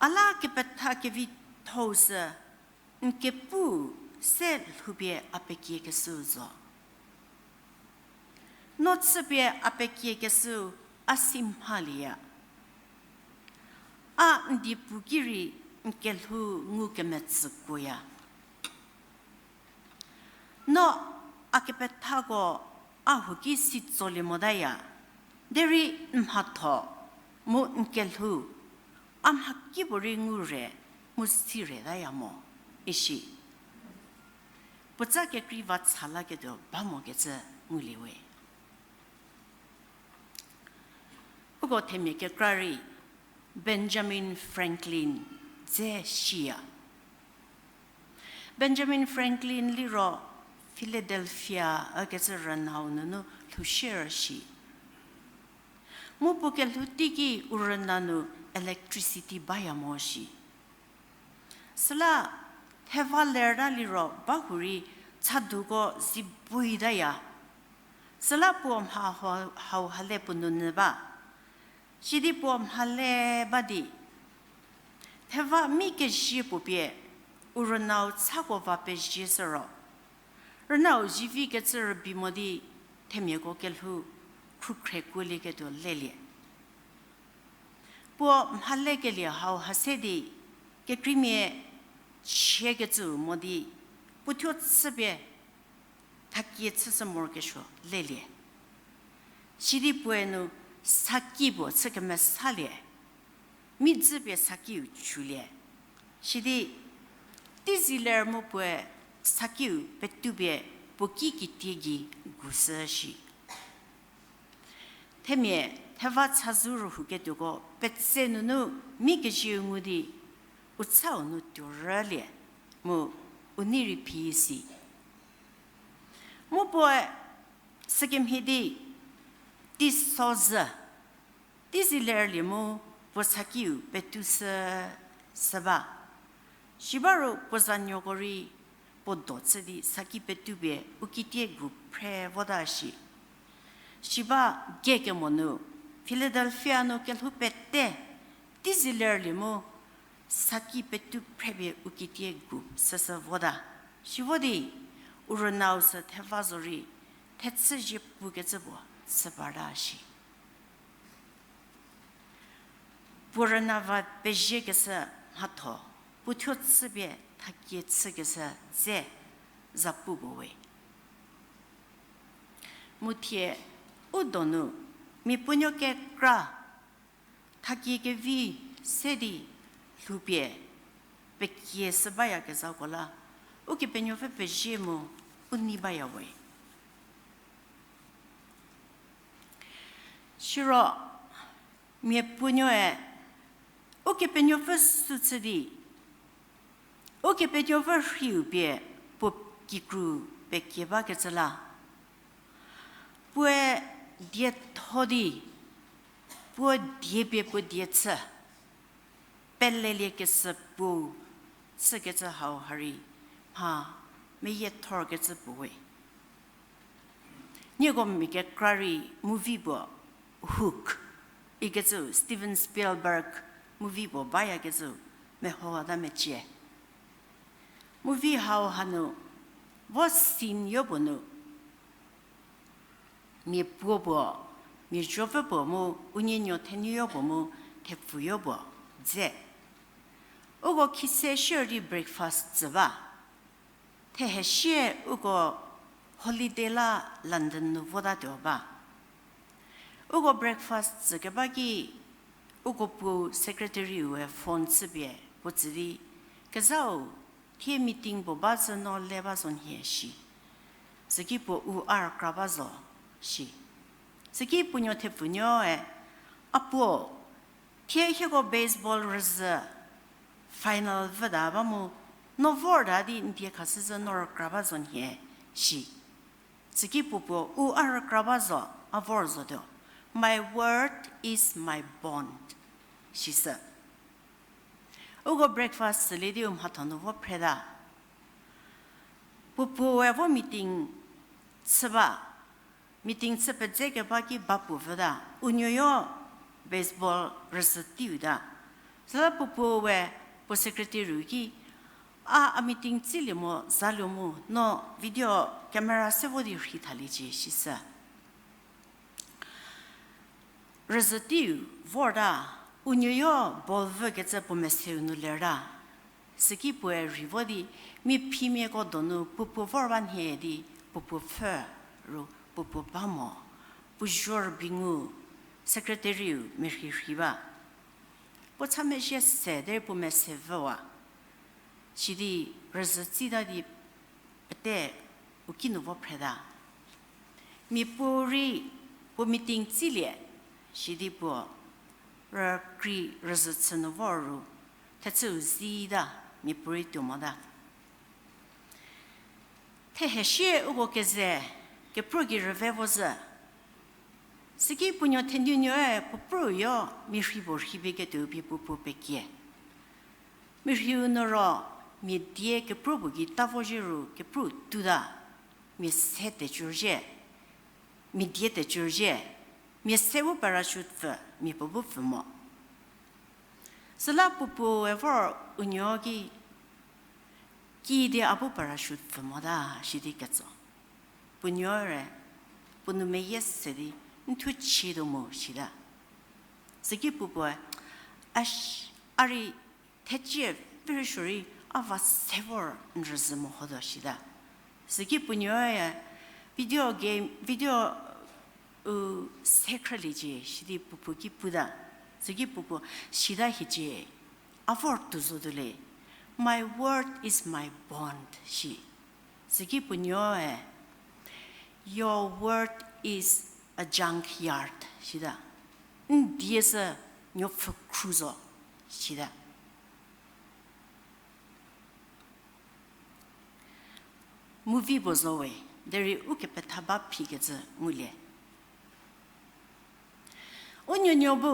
A la kepetha kevithou sü, n kepu se lhoupie a pekiekeshüu zo. No chüpie a pekiekeshüu a si mhalieya. A n diepu ki rei n kelhou ngukemetsükuoya. No a kepethako a huo ki si tsolie motaya, derei n mhatho mu n kelhou a mhakipuorei ngu re mu si retaya mo, ishi. Puotsa kekrei va cha laketuo ba mokecü ngulie we. Uko themia kekra rei Benjamin Franklin dze shiya. Benjamin Franklin liro Philadelphia ükecü rünau nunu lhoushie shi. Mu puo kelhou teiki u rüna nu electricity baya mo shi. Süla theva lerta liro bahurei chaduko zi buitaya. Süla puo mha hau, hau hale puo nunyü ba. Sidi puo mhale ba di, theva mi kezie puo pie u rünau chako va pezie shü ro, rünau zivi kecü rübei mo di themiako kelhou khrukhre kuolieketuo lelie. Puo mhalekelie hau ha se di, kekreimia chiekecüu mo di, puo thuo chüpie thakie chüshü morokesuo lelie. Sidi puoe nu saki puo chü kemesalie, mi dzü pie sakiu chülie. Sidi teizie ler mu puoe sakiu petupie puo ki kitie gei gushü shi. Themia theva chazou rühouketuoko petse nunu mi kezieu ngu di u chau nu tuorülie mu u nei rei phi si. Mu puoe sükemhie di teisozhü, teizie lerlie mu puo sakiu petushü sü ba. Sibaro puo zanuoko rei puo do chü di saki petupie u kitie gu phre vota shi. Siba ge kemo nu Philadelphia nu kelhou pete teizie lerlie mu saki petu phrepie u kitie gu süsü vota. Sivo di u rünau sü theva zorei thechü zie pukecü puo chü parta shi. Puo rüna va peziekeshü mhatho, puo thuo chüpie thakie chükeshü dze zapu puo we. Mu thie u donu mia puonuo kekra thakie kevi se di lhoupie pekie shü bayakezhako la, Ukepenuopfü pezie mu u nei baya we. Siro mia puonuoe Ukepenuopfü sü chü di, Ukepenuopfü rhiu pie puo kikru pekie bakecü la, puoe dietho di, puo die pie puo die chü, peleliekeshü puou chükecü hau ha rei mha meyiethorkecü puo we. Nieko mia kekra rei movie puo Hook ikecü Steven Spielberg movie puo bayakecü meho ta mecie. Movie hau hanu vo scene yopuo nu mia puo puo, mia zuopfü puo mu unie nuo thenuoyo puo mu thepfuyo puo dze. Uko khise shierei breakfast tsü ba. Thehe sie uko holiday la London nu votatuo ba. Uko breakfast tsükeba ki uko puou secretary-ue phone chüpie puo tsü di, kezhau, thie meeting puo ba zhü no le ba zo nhie shi. Süki puo u a rükra ba zo shi. Süki puo nuo thepfunuoe, a puo, thie hieko baseball rüzhü final vüta ba mu, no vorta di n die khashüzhü no rükra ba zo nhie shi. Süki puo puo u a rükra ba zo, a vor zotuo. My word is my bond, shi sü. Uko breakfast tsülie di u mhatho nu vo phreta. Puo puoe vo meeting chü ba, meeting chü pedze keba ki ba puo vüta, u nuoyo baseball rüzhü teiu ta. Süla puo puoe puo secretary ki, A, a meeting tsilie mo zaluo mu, no video camera se vo di rhei thaliecie, sisü. Rüzhü teiu vorta, u nuoyo ball vükecü puo meseu nu lerta. Süki puoe rei vo di, mia phimiako donu puo puo vor ba nhie di, puo puo pfhü ru, puo puo ba mo, puo zho rübei ngu, secretary-u merhei rhei ba. Puo cha mezhie se derei puo mese vüwa. Sidi rüzhü tsita di pete u kinu vo phreta. Mia puorei puo meeting tsilie, sidi puo rükrie rüzhü chü nu vor ru, thechüu zita, mia puorei tuo mota. Thehesie uko keze, kepro gei rüve vo zhü. Süki puo nuo thenunuoe puo pruo yo, mia rhei puo rhei pie ketuo pie puo puo pekie. Mia rheiu nu ro, mia die kepro puo gei ta vo zhie ru kepro tuta, mia se tecü zhie, mia die tecü zhie, mia se bu parachute pfü, mia puo bu pfü mo. Süla puo puoe vor u nuo ki, kiüdi a bu parachute pfü mota, sidi ketso. Puo nuo re, puo nou meyie se di, n thu chietuo mo sita. Süki puo puoe, a, a rei thecie very sure a va se vor n rüzhü mo hotuo sita. Süki puo nuoe, video game, video u se khrüliecie, sidi puo puo ki puta. Süki puo puo, sita hiecie, a vor tuo zotuo le, my word is my bond, shi. Süki puo nuoe, your word is a junkyard, sita. N die sü nuopfhü khru zo, sita. Movie puo zo we, derei ukepetha ba phikecü ngulie. U nuonuo bu,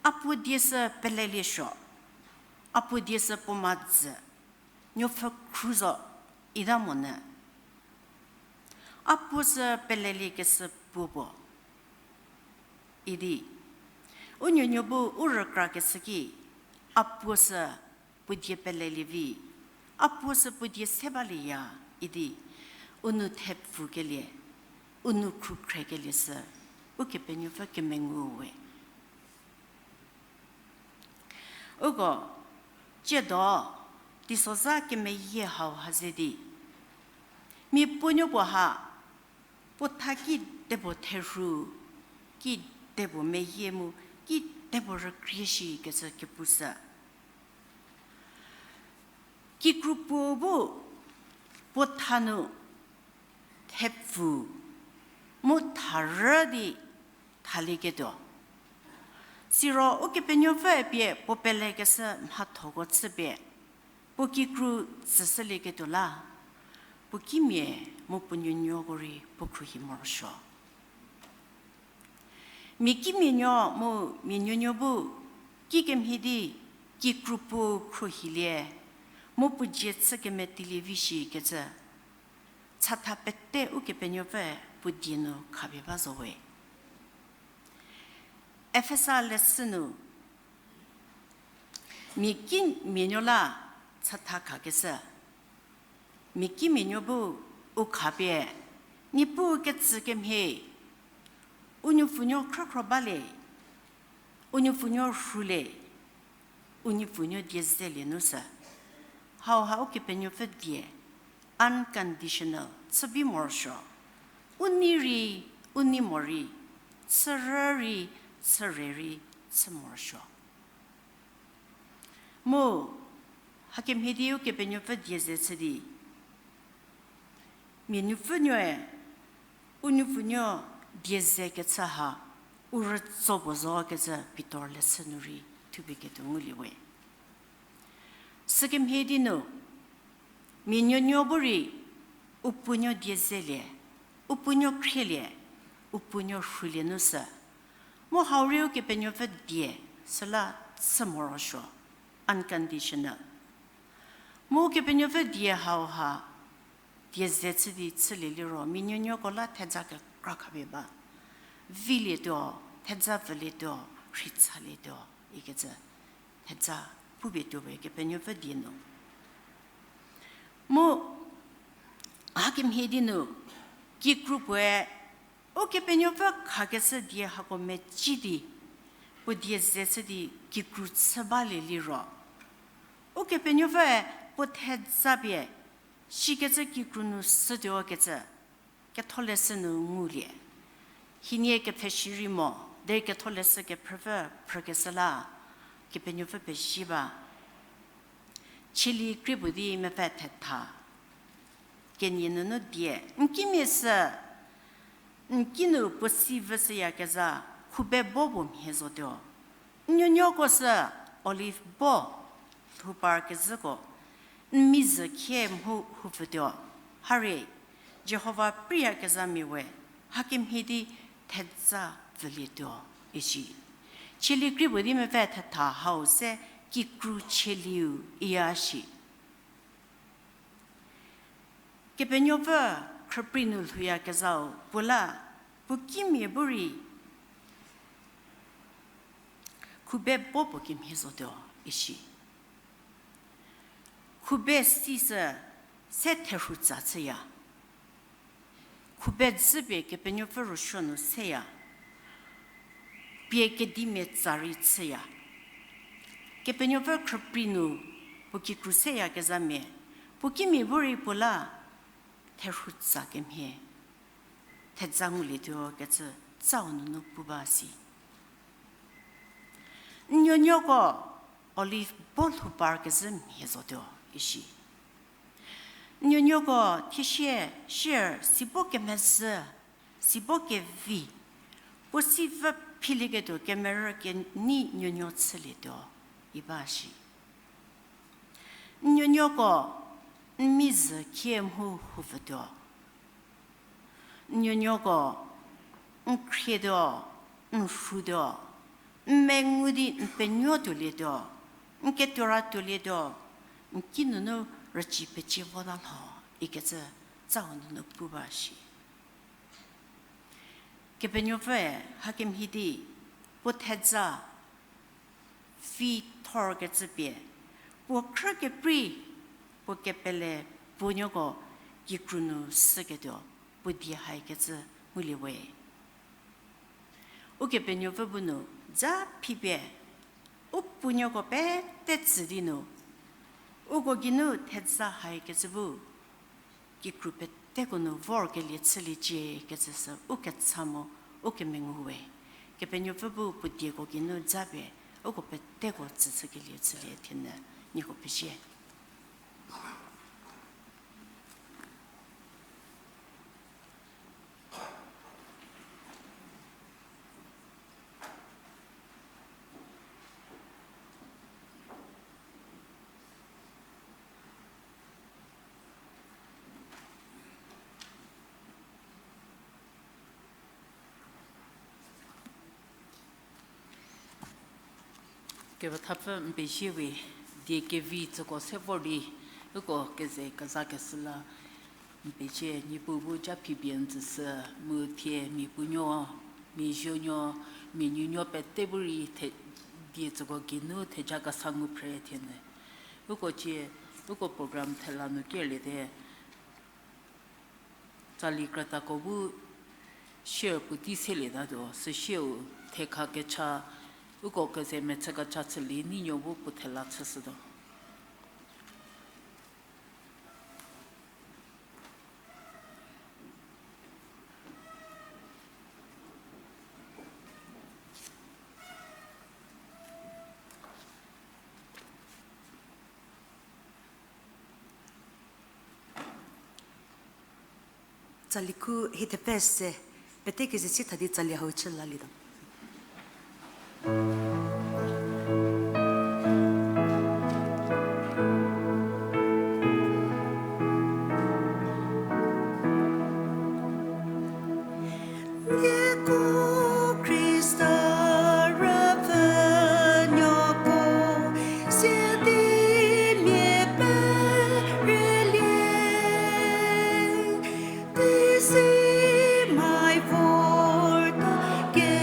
a puo die sü pelelie suo, a puo die sü puo madzü, nuopfhü khru zo, ita monyü. A puo sü peleliekeshü puo puo idi, u nuonuo bu u rükrakeshü ki, a puo sü puo die pelelie vi, a puo sü puo die se balieya idi, u nou thepfukelie, u nou khrukhrekelie sü Ukepenuopfü kemengu we. Uko, tsiedo, teisozha kemeyie hau ha ze di, mia puonuo puo ha, puo tha kedipuo therhu, kedipuo meyie mu, kedipuo rükrie shikecü kepushü. Kikru puo bu puo tha nu thepfu mu tharü di thalieketuo. Siro Ukepenuopfüe pie puo pelekeshü mhathoko chüpie, puo kikru tsüshülieketuo la, puo kimia mu puo nuonuoko rei puo khruohi morosuo. Mia kimia nuo mu mia nuonuo bu kikemhie di kikru puo khruohilie, mu puo dzie chü kemetilie vi shikecü, chatha pete Ukepenuopfü puo die nu khapie ba zo we. Efesa leshü nu, mia kimia nuo la chatha khakeshü, mia kimia nuo bu u khapie, Niepuu ketsü kemhie, u nuopfunuo khrükhro balie, u nuopfunuo rhulie, u nuopfunuo die zelie nu sü. Hauha Ukepenuopfü die, unconditional, chü bi morosuo. U nei rei, u nei morei, chürü rei, chüre rei, chü morosuo. Mu, hakemhie di Ukepenuopfü die ze chü di, mia nuopfünuoe, u nuopfunuo die ze kechü ha, u rütso puo zo kecü Pitor leshü nu rei thupie ketuo ngulie we. Sükemhie di nu, mia nuonuo bu rei, u puonuo die zelie, u puonuo khrielie, u puonuo rhulie nu sü. Mu hau rei Ukepenuopfü die, süla chü morosuo, unconditional. Mu Ukepenuopfü die hauha, die ze chü di chülie liro, mia nuonuoko la theja kekra khapie ba. Vilietuo, theja pfülietuo, rheichalietuo, ikecü theja pupie tuo we Kepenuopfü die nu. Mu hakemhie di nu, kikru puoe Ukepenuopfü khakeshü die hako meci di, puo die ze chü di kikru chü balie liro, Ukepenuopfüe puo theza pie shikecü kikru nu sütuo kecü, ketholeshü nu ngulie. Hienie kepfhesi rei mo, derei ketholeshü kephrüpfü phrükeshü la, Kepenuopfü pezie ba. Cheli krie puo di mepfü thetha kenie nunu die, n kimia sü, n ki nu puo si vüshüyakezha, khube bo puo mhie zotuo. N nuonuoko sü olive bo lhoupar kezhüko, n mi zhü khie mhu houpfütuo. Harie, Jihova preiyakezhamia we, hakemhie di theza pfülietuo, isi. Cheli krie puo di mepfü thetha hau se kikru cheliu iya shi. Kepenuopfü khrüprei nu lhouyakezhau puo la, puo kimia bu rei khube bo puo kemhie zotuo, isi. Khube si sü se therhu tsa chüya. Khube dzü pie Kepenuopfü rüsuo nu seya. Pie kedimia tsa rei chüya. Kepenuopfü khrüprei nu puo kikru seyakezhamia, puo kimia bu rei puo la therhu tsa kemhie theza ngulietuo kecü tsau nunu pu ba si. N nuonuoko olive bo lhoupar kezhü mhie zotuo, isi. N nuonuoko thiesie, sier, sibo kemezhü, sibo kevi, puo si vü philieketuo kemerü kenei nuonuo chülietuo, iba shi. N nuonuoko n mi zhü khie mhu houpfütuo. N nuonuoko n khrietuo, n rhutuo, n mengu di n penuo tuolietuo, n ketuora tuolietuo, n ki nunu rüci pecie vota lho, ikecü tsau nunu pu ba shi. Kepenuopfüe hakemhie di puo theza pfhithorkecü pie, puo khrü keprei, puo kepele puonuoko kikru nu süketuo, puo die haikecü ngulie we. Ukepenuopfü bu nu za phipie, u puonuoko pete tsü di nu, uko geinu theza haikecü bu kikru peteko nu vorkelie chüliecie kecü sü u kecha mu u kemengu we. Kepenuopfü bu puo dieko geinu japie uko peteko tsüshükelie chülie thienü nieko pezie. Kepethapfü n pezie we, die kevi tsüko se vor di, uko keze kezakeshü la, n pezie. Niepuu bu ja phipie n tsüshü, mu thie mia puonuo, mia zuonuo, mia nuonuo pete bu rei the-, die tsüko geinu theja kesa ngu phre thienü. Uko cie, uko program thela nu kerlie te. Tsali krütako bu share puotei selietatuo, süsieu thekha kecha, uko keze mechü kecha chülie neinuo bu puo thela chüshütuo. Tsali khu hie thepe se, pete keze sie tha di tsali hau chü lalietuo. Nieko Khrista rüpfhünuoko, sie di mia perelie, di si mai vorta ke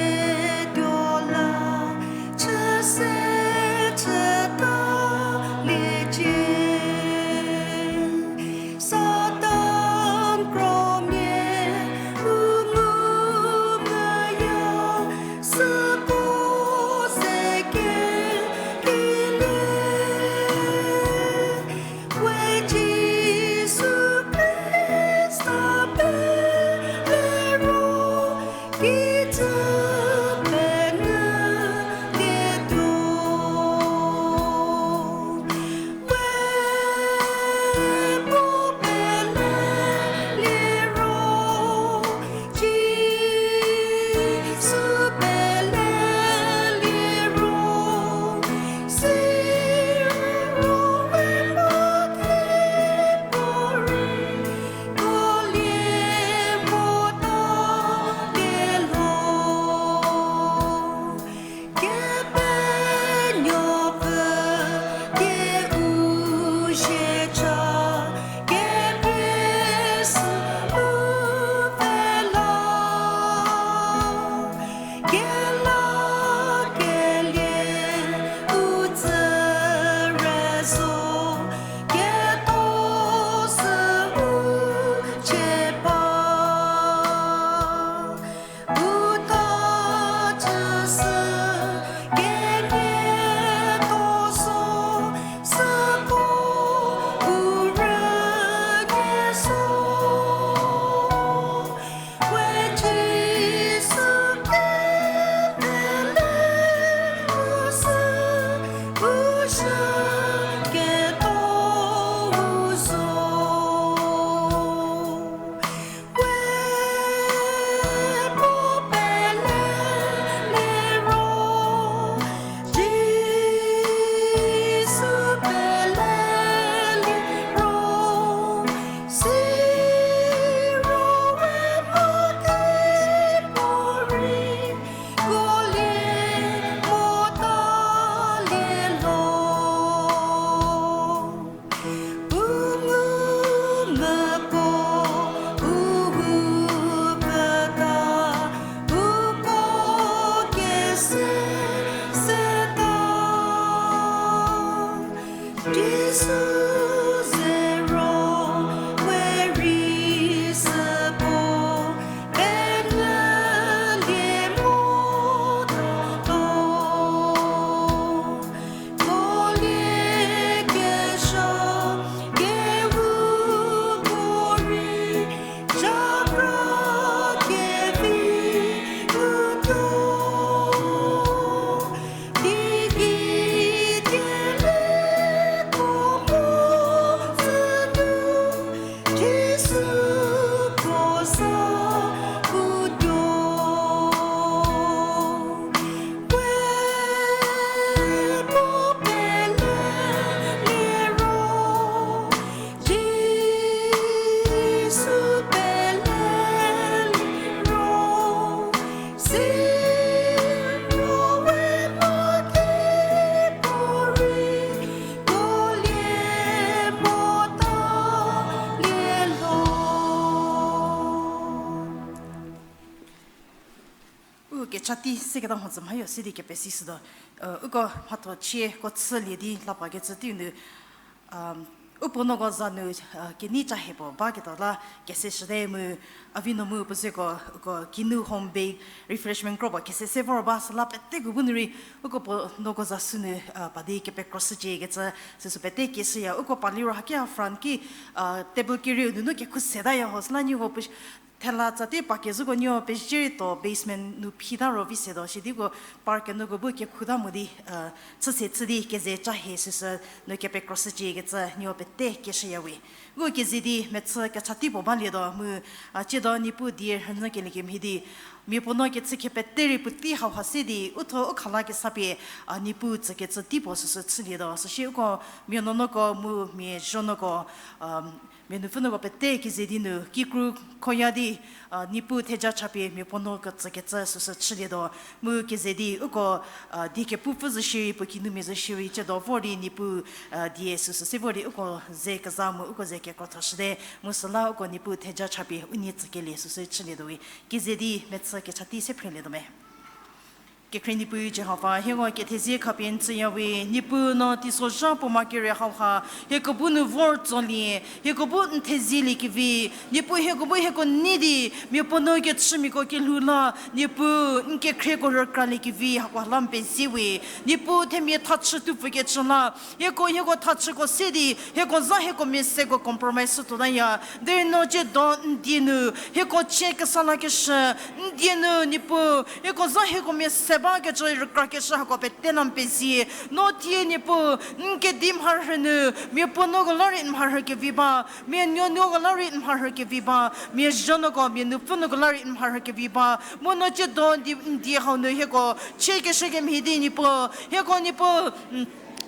U kecha tei seketa mhodzü mhayo sidi kepesishütuo. Uko mhatho chieko chülie di lapakecü teiu nu, u puo nuoko za nu, kenei ca hie puo baketuo la keseshüte mu, a vi no mu puo zeko, uko kinu home bake refreshment kro puo kese se vor ba süla peteko bu nu rei, uko puo nuoko za sü nu, pa di kepekroshüciekecü, süsü pete kieshüya, uko pa liro hakia front ki, table kerieu nunu kekhu setaya ho süla nieko puo thela tsa tei pa kezhüko nieko pezie rei tuo basement nu phita ro vi setuo shidi uko park kenuko bu kekhuta mo di, chüse chü di keze ca hie süsü nu kepekroshüciekecü nieko pete kieshüya we. Uko keze di mechü kecha tei puo balietuo mu, tsiedo Niepuu die rhünyükelie kemhie di, mia puo nuo kechü khepete rei puotei hauha se di, uthuo u khala kesa pie, Niepuu tsükecü tei puo süsü chülietuo. Süsie uko mia nuonuoko mu mia zhonuoko, mia nupfü nuoko pete keze di nu kikru khoya di, Niepuu theja chapie mia puo nuo ketsükecü süsü chülietuo. Mu keze di uko, die kepupfü zo shierei puo kinumia zo shierei tsiedo vor di Niepuu, die süsü se vor di uko ze keza mu uko ze kekrothashüte. Mu süla uko Niepuu theja chapie u nie tsükelie süsü chülietuo we. Keze di mechü kecha tei se phrelietuo me. Kekhrie Niepuu Jihova, hieko kethezie khapie n tsüya we, Niepuu no teisozha puo ma kere hauha, hieko bu nu vor tsolie, hieko bu n thezielie kevi, Niepuu hieko bu hieko nei di, mia puo nuo kechümiako kelhou la, Niepuu n kekhrieko rükraliekevi hako la n pezie we, Niepuu themia thachü tupfükecü la, hieko, hieko thachüko se di, hieko za hieko mia seko compromise shütuotaya. Derei no tsiedo n die nu, hieko chie kesa lakeshü, n die nu Niepuu, hieko za hieko mia se bakecü rükrakeshü hako pete la n pezie. No thie Niepuu, n kedi mharhü nu, mia puo nuoko la rei n mharhü kevi ba, mia nuonuoko la rei n mharhü kevi ba, mia zhonuoko, mia nupfü nuoko la rei n mharhü kevi ba. Mu no tsiedo n die, n die hau nu hieko chie keshü kemhie di Niepuu, hieko Niepuu,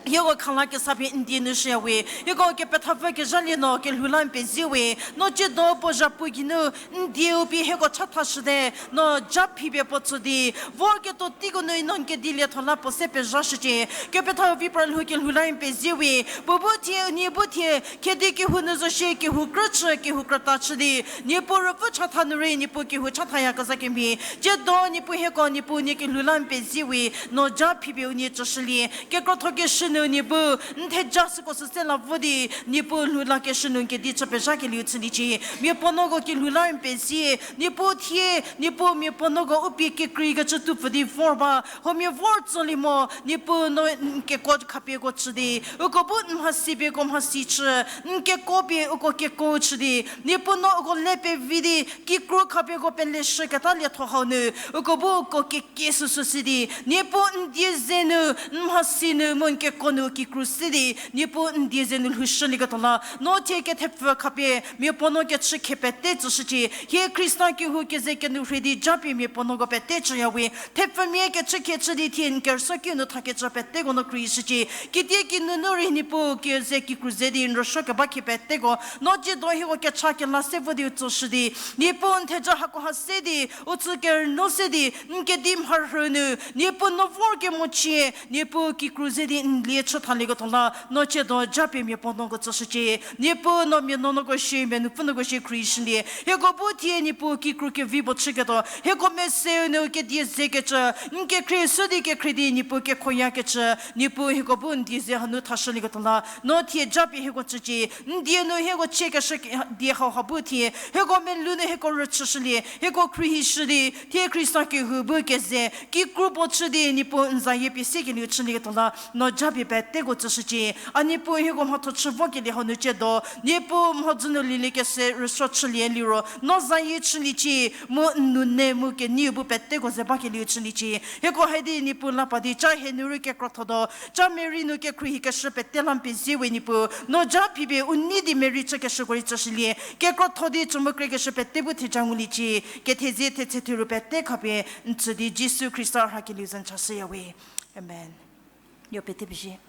hieko khala kesa pie n die nu shüya we, hieko kepethapfü kezhalie no kelhou la n pezie we, no tsiedo puo zhapu geinu n dieu pie hieko chathashüte, no ja phipie puo tsü di, vorketuo teiko nu no n kedi lietho la puo se pezhashücie, kepethau vi pralhou kelhou la n pezie we, puo bu thie, nie bu thie, khedi kehou nu zo shie, kehou krüchü, kehou krüta chü di, Niepuu ruopfü chatha nu rei, Niepuu kehou chathaya keza kemhie, tsiedo Niepuu hieko, Niepuu nie kelhou la n pezie we, no ja phipie unie tsüshülie, kekrotho-keshü nu Niepuu, n theja süko süse la vo di, Niepuu lhou lakeshü nu n kedi chü pezhakelieu chüliecie, mia puo nuoko kelhou la n pezie, Niepuu thie, Niepuu mia puo nuoko u pie kekreikecü tupfü di vor ba, huomia vor tsolie mo, Niepuu no n keko khapieko chü di, uko bu n mhasi pieko mhasi chü, n keko pie uko keko chü di, Niepuu no uko le pevi di, kikru khapieko peleshüketa lietho hau nu, uko bu uko kekie süsü si di, Niepuu n die ze nu, n mhasi nu, mu n ke ko nu kikru se di, Niepuu n die ze nu lhoushülieketuo la, no thie kethepfü khapie miapuo no kechü khie pete tsüshücie. Hie Khrista kehou keze kenou rhei di japie miapuo noko pete chüyawe. Thepfümia kechü khie chü di thie n kerüsuo kiu nu thakecü peteko no khrieshücie. Kitiekinu nu rei Niepuu keze kikru ze di n rüsuo keba khie peteko, no tsiedo hieko kecha kela se vo di u tsüshü di, Niepuu n theja hakoha se di, u tsü kerünuo se di, n kedi mharhü nu, Niepuu no vorkemochie, Niepuu kikru ze di n lie chü thalieketuo la, no tsiedo japie miapuo noko tsüshücie. Niepuu no mia nuonuoko shie, mia nupfü nuoko shie khrieshülie. Hieko bu thie Niepuu kikru kevi puo chüketuo, hieko meseu nu kedie zekecü, n kekhrie sü di kekhrie di Niepuu kekhoyakecü, Niepuu hieko bu n die ze hanu thashülieketuo la, no thie japie hieko tsücie. N die nu hieko chiekeshü die hauha bu thie, hieko melou nu hieko rüchüshülie, hieko khruohishü di, thie Khrista kehou bu keze kikru puo chü di Niepuu n zayie pie sekelieu chülieketuo la, no japie peteko tsüshücie. A Niepuu hieko mhatho chü vokelie hau nu tsiedo, Niepuu mhodzü nu lieliekeshü rüsuo chülie liro, no zayie chüliecie, mu n nou ne mu keneiu bu peteko ze bakelieu chüliecie. Hieko hai di Niepuu la pa di ca hie nu rei kekrotho tuo, ca Mary nu kekhruohikeshü pete la n pezie we Niepuu, no ja phipie u nei di Mary chükeshüko rei tsüshülie, kekrotho di cümu krekeshü pete bu theja nguliecie, kethezie thetse theru pete khapie n tsü di Jisu Khrista rhakelieu za n chashüyawe. Amen. Yo pete pezie.